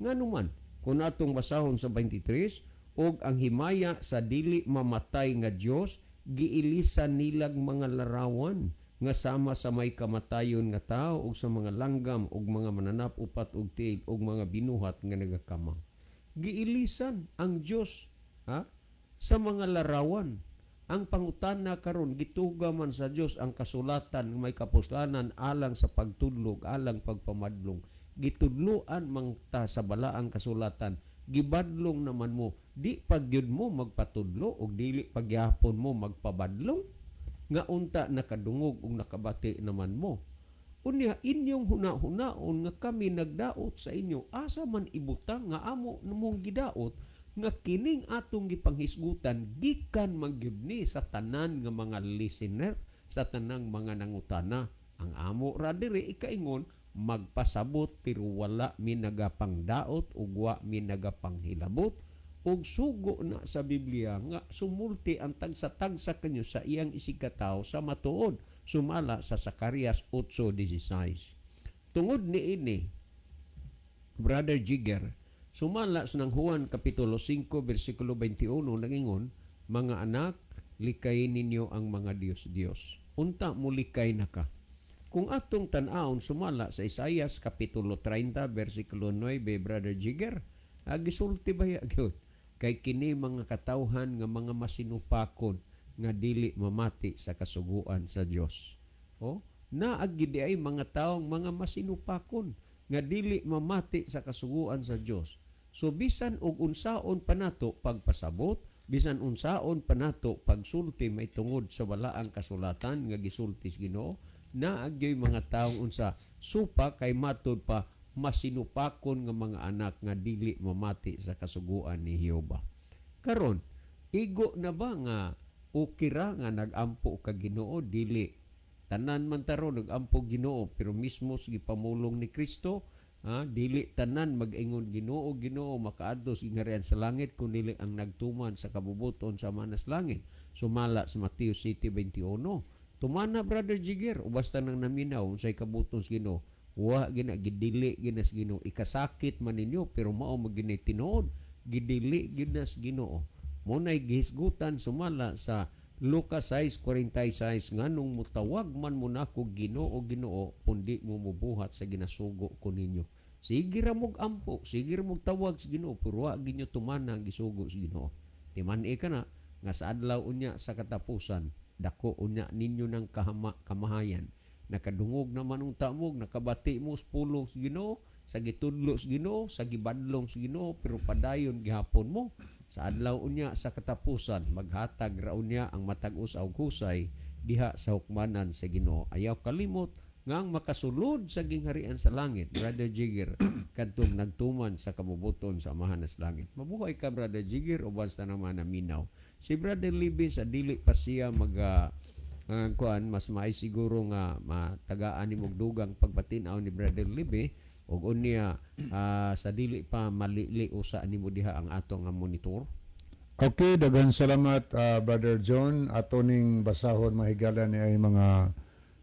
Nganuman, kung atong basahon sa 23, og ang himaya sa dili mamatay nga Dios, giilisan nilang mga larawan nga sama sa may kamatayon nga tao og sa mga langgam og mga mananap upat og tiil og mga binuhat nga nagakamang. Giilisan ang Dios, ha, sa mga larawan. Ang pangutana karon, gituga man sa Dios ang kasulatan nga may kapuslanan alang sa pagtudlog, alang pagpamadlong. Gitudloan man ta sa balaang kasulatan, gibadlong naman mo, di pagyud mo magpatudlo og dili pagyapon mo magpabadlong, nga unta nakadungog ug nakabati naman mo. Unya inyong huna-hunaon nga kami nagdaot sa inyo, asa man ibutang nga amo namong gidaot nga kining atong gipanghisgutan gikan man gyud ni sa tanan nga mga listener, sa tanang mga nangutana. Ang amo ra diri ikaingon magpasabot, pero wala mi nagapangdaot ug wa mi nagapanghilabot, ug sugo na sa Biblia nga sumulti ang tagsa-tagsa kanyo sa iyang isigkatawo sa matuod, sumala sa Zacarias 8:16. Tungod niini, Brother Jigger, sumala sa nang Juan Kapitulo 5 versikulo 21 nangingon, mga anak, likayin ninyo ang mga Diyos-Diyos. Unta mulikay na ka. Kung atong tan-awon sumala sa Isaias Kapitulo 30 versikulo 9, Brother Jigger, gisulti ba ya gyud? Kay kini mga katawhan nga mga masinupakon nga dili mamati sa kasuguan sa Dios. Oh, naag gid ay mga taong mga masinupakon nga dili mamati sa kasuguan sa Dios. So bisan og unsaon pa nato pagpasabot, bisan unsaon pa nato pagsulti may tungod sa walaang kasulatan nga gisulti sa Ginoo, naag gyud mga taong unsa supa kay matud pa masinupakon nga mga anak nga dili mamati sa kasuguan ni Jehova. Karon, igo na ba nga ukira nga nagampo ka Ginoo? Dili. Tanan man taron nagampo Ginoo, pero mismo sa gipamulong ni Kristo, ha, dili tanan mag-ingon Ginoo, Ginoo makaadto sa gingharian sa langit, kun dili ang nagtuman sa kabubuton sa manas langit. Sumala sa Mateo 7:21. Tumana, Brother Jigger, o basta nang naminaw unsay kabuton sa Ginoo. Wa gina gidili gina sa Ginoo, ikasakit man ninyo pero mao magini tinuod, gidili gina sa Ginoo. Munay gihisgutan sumala sa Lucas 6:46, nganong mutawag man mo nako Ginoo, Ginoo, pundi mo mubuhat sa ginasugo ko ninyo. Sige ra mog ampo, sige ra mog tawag sa Ginoo, pero wa ginyo tumana ang gisugo sa Ginoo. Timan-i ka na nga sa adlaw unya sa katapusan, dako unya ninyo ng kamahayan. Nakadungog naman ang tamog, nakabati mo sa pulong sa Ginoo, sa gitudlo sa Ginoo, sa gibadlong sa Ginoo, pero padayon gihapon mo. Sa adlaw unya sa katapusan, maghatag ra unya ang matag usa og husay diha sa hukmanan sa Ginoo. Ayaw kalimot nga ang makasulod sa gingharian sa langit, Brother Jigger, kadtong nagtuman sa kabubuton sa Amahan sa langit. Mabuhay ka, Brother Jigger, uban sa naman naminaw. Si Brother Libby sa dili pa siya mag kuan, mas maay siguro nga matagaan ni og dugang pagpatin-aw ni Brother Libby, og unya sa dili pa malili usa nimo diha ang ato nga monitor. Okay, daghan salamat, Brother John. Ato ning basahon mahigala ni ay mga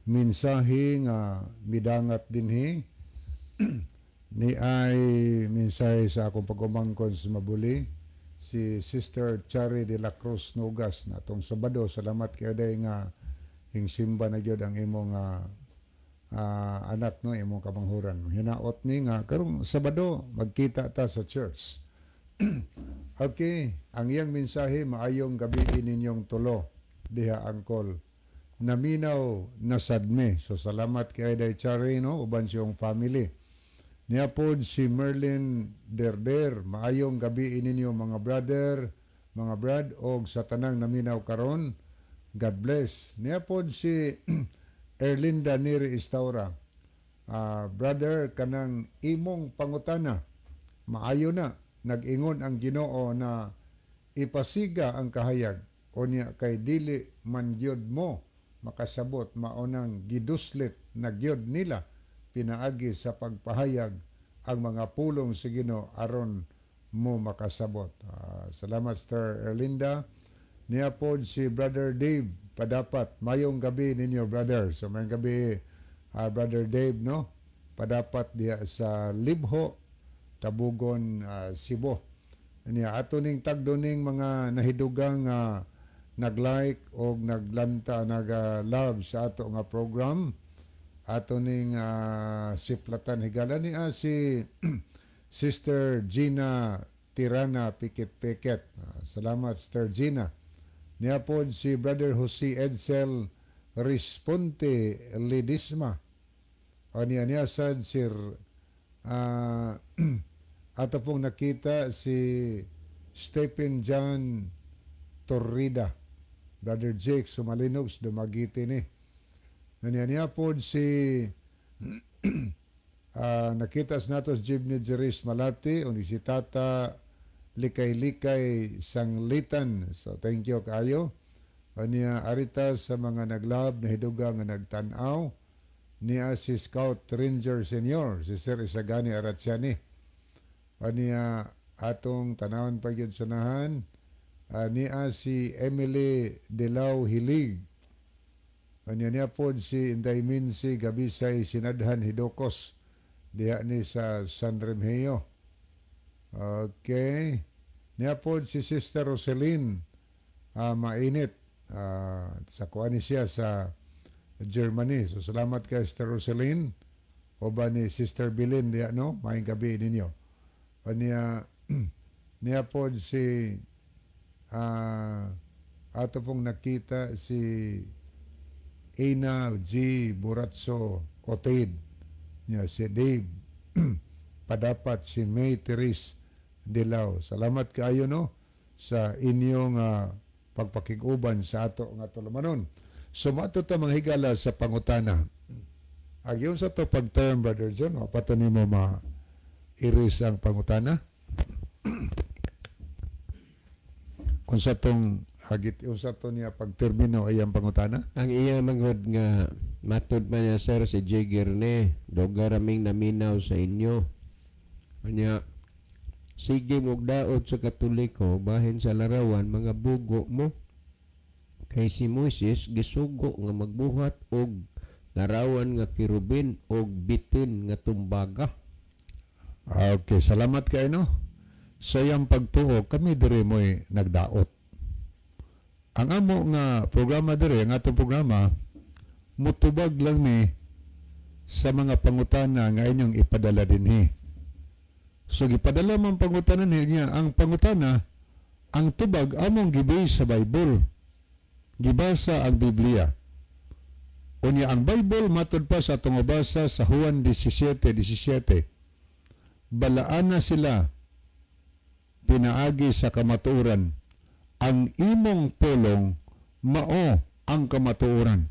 mensahe nga midangat dinhi. Ni ay mensahe sa akong pag-umangkon sa Mabuli, si Sister Chari de la Cruz Nogas na atong Sabado. Salamat kay day nga ing simba na gyud ang imong anak, no, imong kamanghuran. Hinaot ni nga karong Sabado magkita ta sa church. Okay, ang iyang mensahe: "Maayong gabi ninyong tulo diha, angkol. Naminaw na sadme." So salamat kay Day Chari, no, uban siyong family. Niya pod si Merlin Derder: "Maayong gabi ninyo mga brother, mga brad og sa tanang naminaw karon. God bless." Niya pod si Erlinda Neri Istaura. Brother, kanang imong pangutana, maayo na, nag-ingon ang Ginoo na ipasiga ang kahayag, unya kay dili man gyud mo makasabot, maunang giduslit na gyud nila pinaagi sa pagpahayag ang mga pulong sa Ginoo aron mo makasabot. Salamat, Sir Erlinda. Niya pod si Brother Dave Padapat. Mayong gabi ninyo, brother. So mayong gabi, Brother Dave, no? Padapat diha sa Libho, Tabugon, Cebu. Niya ato ning tagdo ning mga nahidugang nag-like o naglanta, nag-love sa ato nga program. Ato ning siplatan higala ni si Sister Gina Tirana Pikit-Pikit. Salamat, Sister Gina. Niya pod si Brother Jose Edsel Responte Lidisma. O niya niya sad sir ato pong nakita si Stephen John Torrida. Brother Jake Sumalinog sa Dumaguete ni. Niya niya pod si nakita sa nato si Jibni Jeris Malati o ni si Tata Likay-Likay Sanglitan. So thank you kaayo. Niya arita sa mga naglab na hiduga nga nagtan-aw niya si Scout Ranger Senior si Sir Isagani Aratsiani. Niya atong tanawon pa gyud sanahan niya si Emily Delao Hilig. Niya niya pod si Inday Minsi Gabisay Sinadhan Hidokos diha ni sa San Remigio. Okay. Niya pod si Sister Roseline Mainit sa kuan ni siya sa Germany. So salamat kay Sister Roseline o ba ni Sister Bilin diha, no? Maayong gabi ninyo. O niya niya pod si ato pong nakita si Ina G. Buratso Otaid. Niya si Dave Padapat, si May Therese Dilao. Salamat kaayo, no, sa inyong pagpakig-uban sa ato nga tulumanon. So mato ta, mga higala, sa pangutana. Agyon sa to pag-term, Brother John, o pato nimo ma iris ang pangutana. Unsa tong agit unsa to niya pagtermino ay ang pangutana? Ang iya manghod nga matud man niya, sir, si Jigger ni duga raming naminaw sa inyo. Anya sige mo daot sa Katoliko bahin sa larawan mga bugo mo. Kay si Moises gisugo nga magbuhat og larawan nga kerubin og bitin nga tumbaga. Okay, salamat kay no. Sa iyang pagtuo, kami diri mo'y nagdaot. Ang amo nga programa diri, ang atong programa, mutubag lang mi sa mga pangutana nga inyong ipadala dinhi. So gipadala man pangutana niya, ang pangutana, ang tubag among gibase sa Bible. Gibasa ang Biblia. Unya ang Bible matud pa sa atong mabasa sa Juan 17:17. Balaan na sila pinaagi sa kamatuoran. Ang imong pulong mao ang kamatuoran.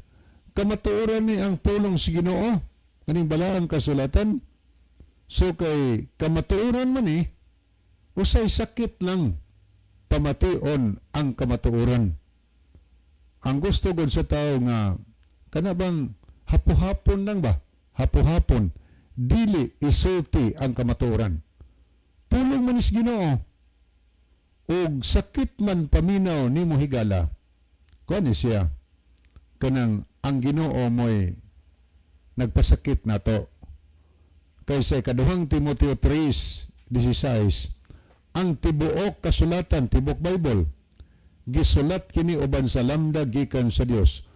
Kamatuoran ni ang pulong sa Ginoo. Kaning balaang kasulatan. So kay kamatuoran man ni, usay sakit lang pamation ang kamatuoran. Ang gusto gud sa tao nga kana bang hapo-hapon lang ba? Hapo-hapon dili isulti ang kamatuoran. Pulong man is Ginoo. Og sakit man paminaw nimo higala, kuan ni siya kanang ang Ginoo mo'y nagpasakit nato. Kaysa ikaduhang Timoteo 3:16, ang tibuok kasulatan, tibuok Bible, gisulat kini uban sa lambda gikan sa Dios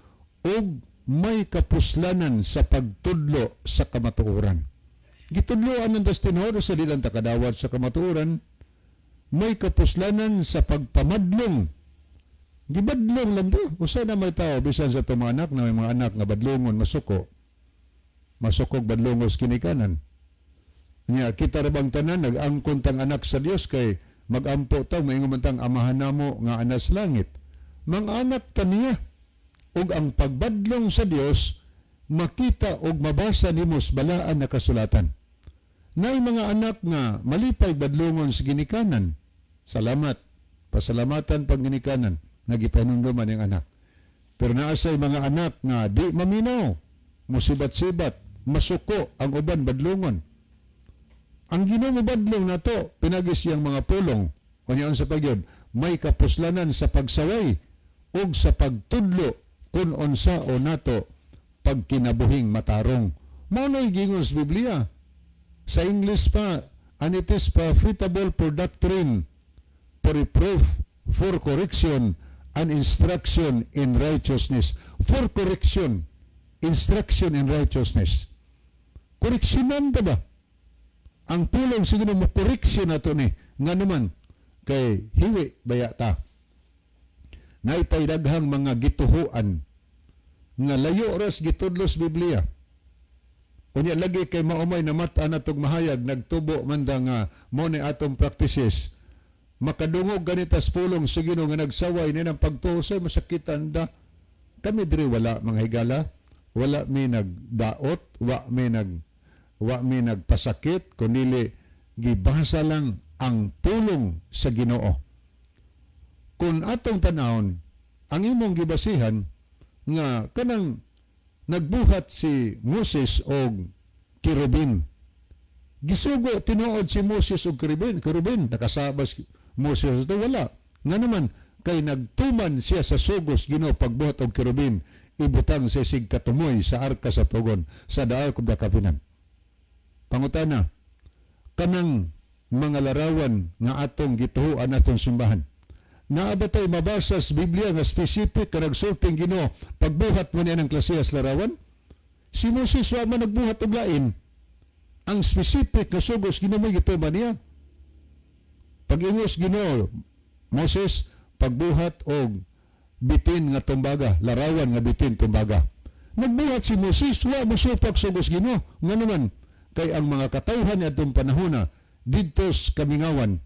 ug may kapuslanan sa pagtudlo sa kamatuoran. Gitudloan ng das tinuod sa dilang takadawat sa kamatuoran, may kapuslanan sa pagpamadlong. Gibadlong lang to. Usa na may tao, bisan sa itong mga anak, na may mga anak nga badlongon, masuko. Masukog badlongos kinikanan. Nya, kita ra bang tanan, nag-angkon tang anak sa Dios kay magampo ta, maingon man tang amahan namo nga anas langit. Mga anak ta niya. Ug ang pagbadlong sa Dios, makita og mabasa nimo sa balaan na kasulatan. Naay mga anak nga malipay badlongon sa ginikanan. Salamat. Pasalamatan pag ginikanan nga gipanumduman ang anak. Pero naasay mga anak nga di maminaw, musibat-sibat, masuko ang uban badlongon. Ang Ginoo badlong nato pinagi siyang mga pulong. Unya unsa pa gyud, may kapuslanan sa pagsaway ug sa pagtudlo kun unsa o nato pagkinabuhing matarong. Mao nay giingon sa Biblia. Sa English pa, and it is profitable for doctrine, for reproof, for correction, and instruction in righteousness. For correction, instruction in righteousness. Koreksyonan ba ba? Ang pulong siguro mo koreksyon nato ni. Nga naman, kay hiwi baya ta. Naitay daghang mga gituhuan nga layo ras gitudlos Biblia. Unya lagi kay maumay na mata na tog mahayag, nagtubo man da nga mo ni atong practices. Makadungog ganitas pulong sa Ginoo nga nagsaway ni ng pagtuo sa masakitan da. Kami diri wala mga higala, wala mi nagdaot, wa mi nagpasakit, kunili gibasa lang ang pulong sa Ginoo. Kung atong tanawon, ang imong gibasihan nga kanang nagbuhat si Moses og kerubin. Gisugo tinuod si Moses og kerubin, kerubin nakasabas Moses to wala. Nga naman kay nagtuman siya sa sugos Ginoo pagbuhat og kerubin, ibutang sa sig katumoy sa arka sa tugon, sa the Ark of the Covenant. Pangutana, kanang mga larawan nga atong gituhuan atong simbahan, naa ba tay mabasa sa Biblia nga specific ka nagsulting Ginoo pagbuhat mo niya ng klasehas larawan? Si Moses wa man nagbuhat og lain. Ang specific nga sugos Ginoo may gituman niya. Pag-ingos Ginoo, Moses, pagbuhat og bitin nga tumbaga, larawan nga bitin tumbaga. Nagbuhat si Moses, wa mosupak sugos Ginoo. Nga naman, kay ang mga katawhan ni atong panahona didto sa kamingawan,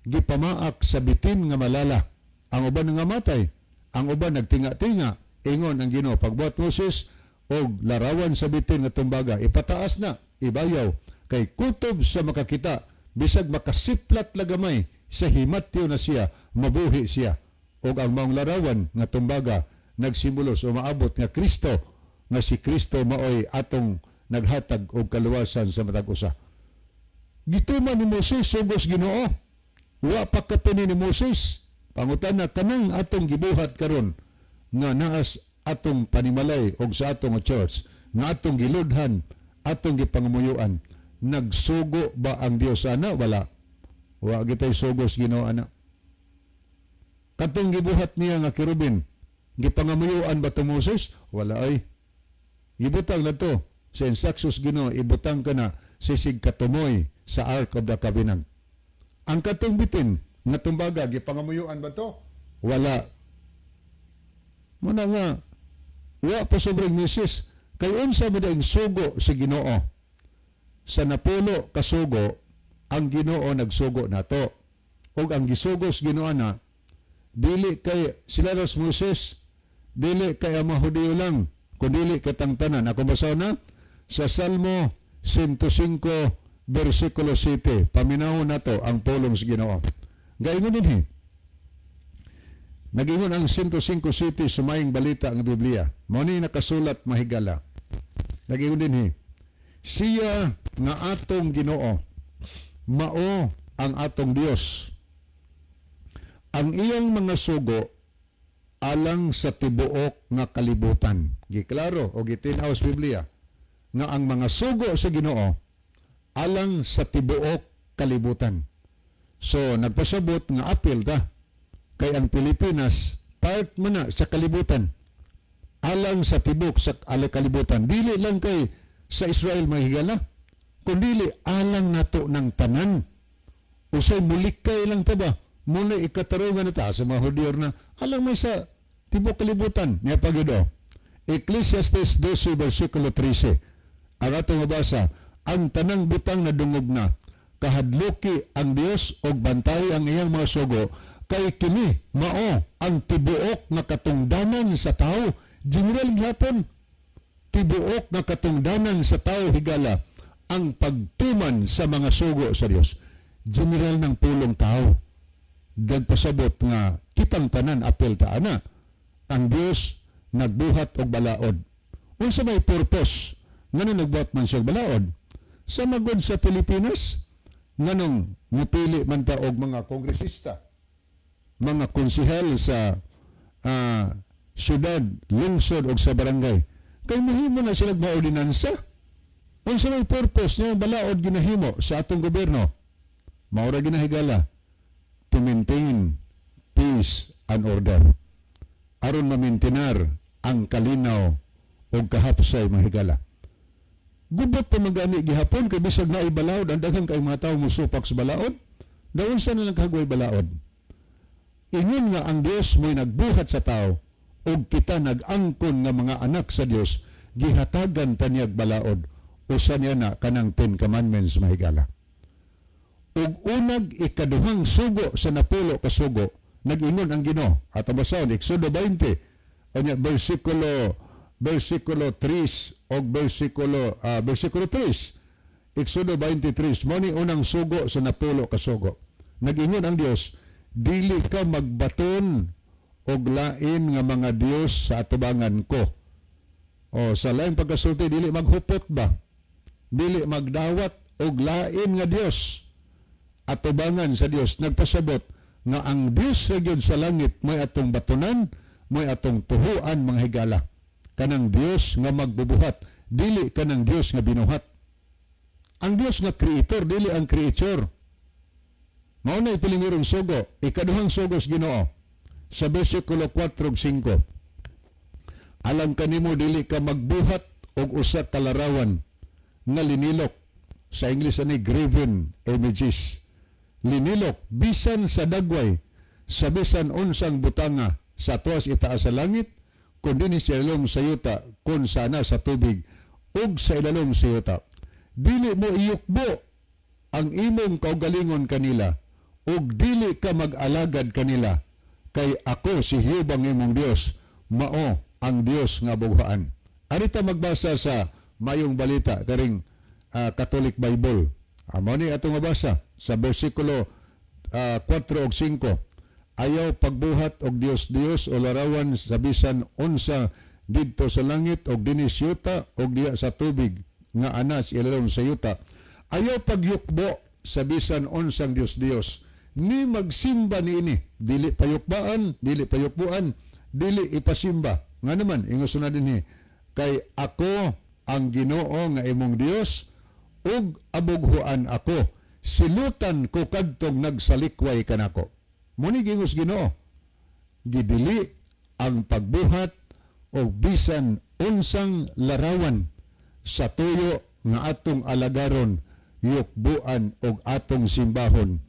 gipamaak sa bitin nga malala. Ang uban nga matay, ang uban nagtinga-tinga. Ingon ang Ginoo, pagbuhat Moses og larawan sa bitin nga tumbaga, ipataas na, ibayaw, kay kutob sa makakita, bisag makasiplat lagamay sa himatyo na siya, mabuhi siya. Og ang maong larawan nga tumbaga nagsimbolos o maabot nga Kristo, nga si Kristo maoy atong naghatag og kaluwasan sa matag usa. Gituman ni Moses sugos Ginoo. Wa pa kapini ni Moses. Pangutana kanang atong gibuhat karon nga naas atong panimalay og sa atong church, nga atong giludhan, atong gipangamuyuan, nagsugo ba ang Dios ana? Wala. Wa gitay sugos Ginoo ana. Katong gibuhat niya nga kerubin, gipangamuyuan ba to Moses? Wala ay. Gibutang na to sa instructions Ginoo, ibutang ka na sisig katumoy sa Ark of the Covenant. Ang katong bitin nga tumbaga, gipangamuyuan ba to? Wala. Muna nga, wa pa sobrang misis. Kay unsa man ang sugo sa Ginoo? Sa napulo kasugo, ang Ginoo nagsugo nato. Og ang gisugo sa Ginoo na, dili kay sila ras Moses, dili kay ang mga Hudiyo lang, kundili katang tanan. Ako basa na sa Salmo 105 versikulo 7, paminawon nato ang pulong sa Ginoo. Gaingon dinhi. Nagingon ang 105:7 sa maayong balita ang Biblia. Mao ni nakasulat mahigala. Nagingon dinhi. Siya nga atong Ginoo, mao ang atong Dios. Ang iyang mga sugo alang sa tibuok nga kalibutan. Giklaro o gitin-aw sa Biblia nga ang mga sugo sa Ginoo alang sa tibuok kalibutan. So nagpasabot nga apil ta kay ang Pilipinas part man na sa kalibutan. Alang sa tibok sa kalibutan. Dili lang kay sa Israel mga higala, kundili alang nato ng tanan. Usay mulikay lang ta ba? Muna ikatarungan na ta sa mga Hudiyo na alang may sa tibok kalibutan. Niya pagido. Ecclesiastes 12 versikulo 13. Ang atong mabasa, ang tanang butang na dungog na, kahadluki ang Dios og bantay ang iyang mga sugo, kay kini mao ang tibuok nga katungdanan sa tao. General gyapon. tibuok nga katungdanan sa tao, higala, ang pagtuman sa mga sugo sa Dios. General ng pulong tao. Nagpasabot nga kitang tanan apel ta ana. Ang Dios nagbuhat og balaod. Unsa may purpose ngano nagbuhat man siya og balaod? Sa magod sa Pilipinas, nganong mupili man ta og mga kongresista, mga konsehal sa syudad, lungsod og sa barangay, kay mahimo na sila mga ordinansa. Unsa may purpose niya balaod ginahimo sa atong gobyerno? Mao ra ginahigala to maintain peace and order. Aron mamintinar ang kalinaw o kahapsay, mga higala. Gubot pa magani gihapon kay bisag na balaod, ang daghang kay mga tawo mosupak sa balaod, daon sa na lang kagway balaod. Ingon nga ang Dios mo'y nagbuhat sa tao ug kita nag-angkon nga mga anak sa Dios, gihatagan ta niyag balaod. Usa niya na kanang Ten Commandments, mahigala. Ug unag ikaduhang sugo sa 10 ka sugo, nag-ingon ang Ginoo. At ang basahon, Exodo 20, unya versikulo 3 og versikulo 3. Exodo 23, mo ni unang sugo sa 10 ka sugo. Nag-ingon ang Dios, dili ka magbaton og lain nga mga dios sa atubangan ko. O sa lain pagkasulti, dili maghupot ba? Dili magdawat og lain nga dios atubangan sa Dios. Nagpasabot nga ang Dios sa gyud sa langit may atong batunan, may atong tuhuan, mga higala. Kanang Dios nga magbubuhat, dili kanang Dios nga binuhat. Ang Dios nga creator, dili ang creature. Mao na ipilingirong sugo, ikaduhang sugo sa Ginoo sa bersikulo 4 ug 5. Alam kanimo dili ka magbuhat og usa ka larawan nga linilok, sa English ani graven images. Linilok bisan sa dagway sa bisan unsang butanga sa tuas itaas sa langit, kun dinhi sa ilalom sa yuta, kun sana sa tubig ug sa ilalom sa yuta. Dili mo iyukbo ang imong kaugalingon kanila ug dili ka mag-alagad kanila, kay ako si Jehova ang imong Dios, mao ang Dios nga bughaan. Arita magbasa sa mayong balita karing Catholic Bible. Mao ni atong mabasa sa bersikulo 4 ug 5. Ayaw pagbuhat og Dios-Dios o larawan sa bisan unsa didto sa langit og dinhi sa yuta og diha sa tubig nga anas ilalom sa yuta. Ayaw pagyukbo sa bisan unsang Dios-Dios ni magsimba niini. Dili payukbaan, dili payukbuan, dili ipasimba. Nga naman ingos na dinhi, kay ako ang Ginoo nga imong Dios ug abughuan ako, silutan ko kadtong nagsalikway kanako. Muni gingos Ginoo, gidili ang pagbuhat og bisan unsang larawan sa tuyo nga atong alagaron, yukbuan og atong simbahon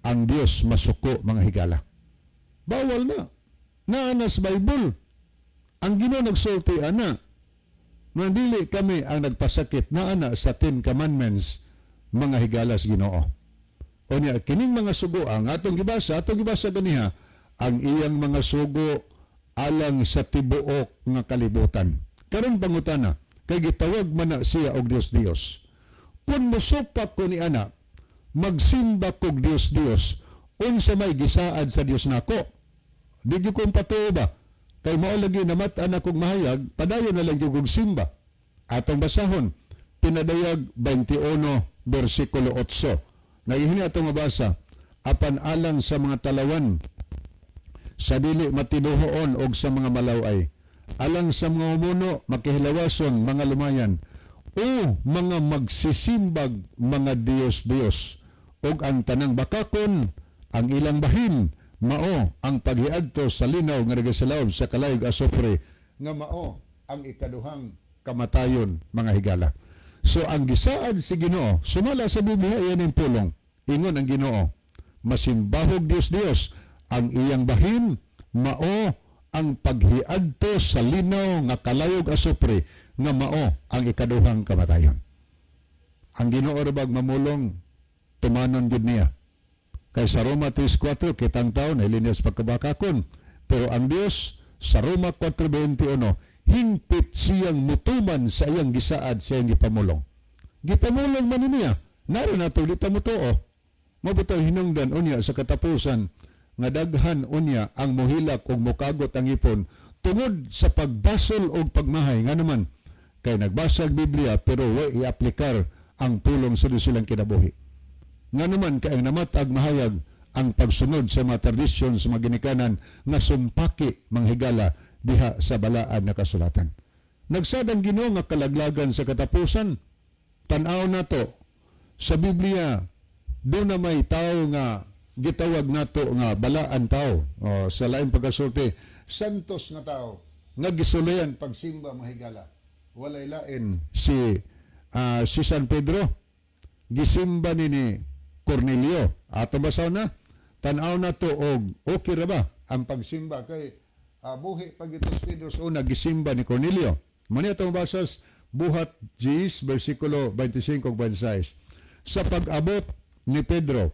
ang Dios masuko, mga higala. Bawal na. Naanas Bible. Ang Ginoo nagsulti ana. Nga dili kami ang nagpasakit na ana sa Ten Commandments, mga higala sa Ginoo. O niya, kining mga sugo ang atong gibasa ganiha, ang iyang mga sugo alang sa tibuok nga kalibutan. Karon pangutana, kay gitawag man na siya og Dios Dios. Kung musupak ko ni ana, magsimba kog Dios Dios, unsa may gisaad sa Dios nako? Di gyud kong patuo ba? Kay mao lagi namat-an akong mahayag, padayon na lang gyud kog simba. Atong basahon, Pinadayag 21, versikulo 8. Nagihini atong mabasa, apan alang sa mga talawan, sa dili matinuhoon og sa mga malaway, alang sa mga umuno, makihilawason, mga lumayan, o mga magsisimbag, mga Dios-Dios, og ang tanang bakakon, ang ilang bahin, mao ang paghiadto sa linaw nga nagasalawb sa kalayog asopre, nga mao ang ikaduhang kamatayon, mga higala. So ang gisaad si Ginoo, sumala sa Biblia iyan ang pulong, ingon ang Ginoo, masimbahog Dios-Dios, ang iyang bahin, mao ang paghiadto sa linaw nga kalayog asopre, nga mao ang ikaduhang kamatayon. Ang Ginoo rabag mamulong, tumanon gid niya. Kay sa Roma 3:4, kitang taon, ay linyas pagkabakakon. Pero ang Dios, sa Roma 4:21, Hingpit siyang mutuman sa iyang gisaad sa iyang gipamulong. Gipamulong man niya, naro nato di ta motuo. Mabutaw hinungdan unya sa katapusan nga daghan unya ang mohilak og mokagot ang ipon tungod sa pagbasol og pagmahay. Nga naman kay nagbasa og Biblia pero wa iaplikar ang pulong sa silang kinabuhi. Nga naman kay ang namatag mahayag ang pagsunod sa mga tradisyon sa mga ginikanan nga sumpaki manghigala diha sa balaan na kasulatan. Nagsadang Ginoo nga kalaglagan sa katapusan. Tan-aw nato sa Biblia, doon na may tao nga gitawag nato nga balaan tao, o, sa laing pagkasulti, santos nga tao nga gisulayan pagsimba mahigala. Walay lain si San Pedro gisimba ni Cornelio. Ato basaw na tan-aw na to og okay ra ba ang pagsimba kay buhi pag ito si Pedro sa una gisimba ni Cornelio. Mani atong basas Buhat 10 versikulo 25 ug 26. Sa pag-abot ni Pedro,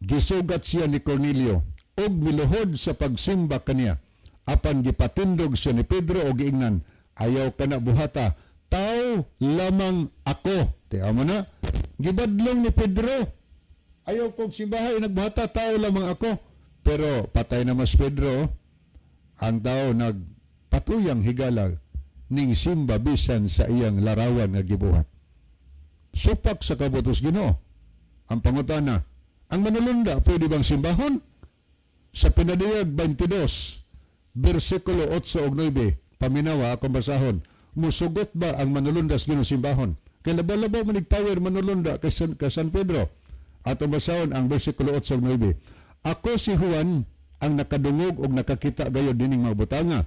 gisugat siya ni Cornelio og miluhod sa pagsimba kaniya. Apan gipatindog siya ni Pedro og giingnan, ayaw ka na buhata, tao lamang ako. Tiyaw mo na, gibadlong ni Pedro, ayaw kong simbahay, nagbuhata, tao lamang ako. Pero patay na mas Pedro, ang tao nagpatuyang higala ning simba bisan sa iyang larawan nga gibuhat. Supak sa kabutos Ginoo. Ang pangutana, ang manulunda pwede bang simbahon? Sa Pinadiyag 22, versikulo 8 ug 9, paminawa akong basahon, musugot ba ang manulunda sa Ginoo simbahon? Kay labaw-labaw manig power manulunda kay San Pedro. Atong basahon ang versikulo 8 ug 9. Ako si Juan ang nakadungog og nakakita gayod dining mga butanga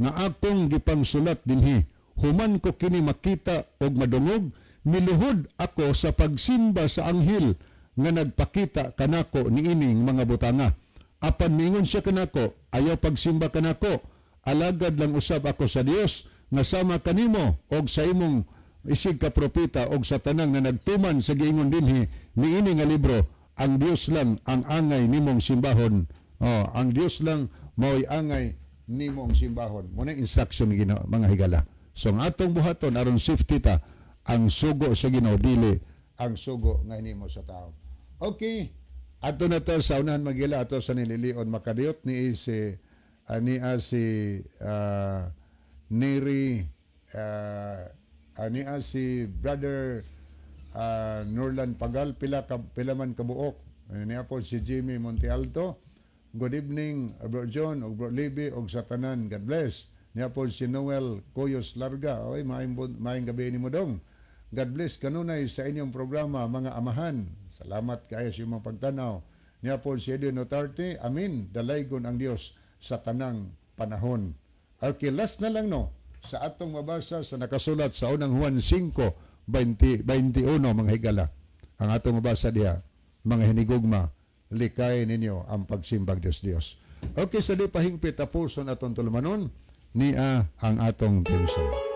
nga akong gipangsulat dinhi. Human ko kini makita og madungog, miluhod ako sa pagsimba sa anghel nga nagpakita kanako niining mga butanga. Apan miingon siya kanako, ayaw pagsimba kanako, alagad lang usab ako sa Dios nga sama kanimo og sa imong isig ka propeta og sa tanang nga nagtuman sa giingon dinhi niini nga libro. Ang Dios lang ang angay nimong simbahon. Oh, ang Dios lang mao'y angay nimong simbahon. Mo na instruction ni Ginoo mga higala. So ang atong buhaton aron safety ta, ang sugo sa Ginoo dili ang sugo nga hinimo sa tao. Okay. Ato na to sa unahan magila ato sa nililion makadiyot ni si ania si Neri ania si brother Norlan Pagal pila man kabuok. Niya po si Jimmy Montealto. Good evening Bro John ug Bro Libby ug sa tanan. God bless. Niya po si Noel Coyos Larga. Oy, maayong gabi nimo dong. God bless kanunay sa inyong programa mga amahan. Salamat kaayo sa imong pagtanaw. Niya po si Edwin Notarte. Amin, dalaygon ang Dios sa tanang panahon. Okay, last na lang no sa atong mabasa sa nakasulat sa unang Juan 5:20, 21 mga higala. Ang atong mabasa diha, mga hinigugma, likay ninyo ang pagsimbag Dios Dios. Okay, sa di pahingpit tapuson atong tulumanon niya ang atong tension.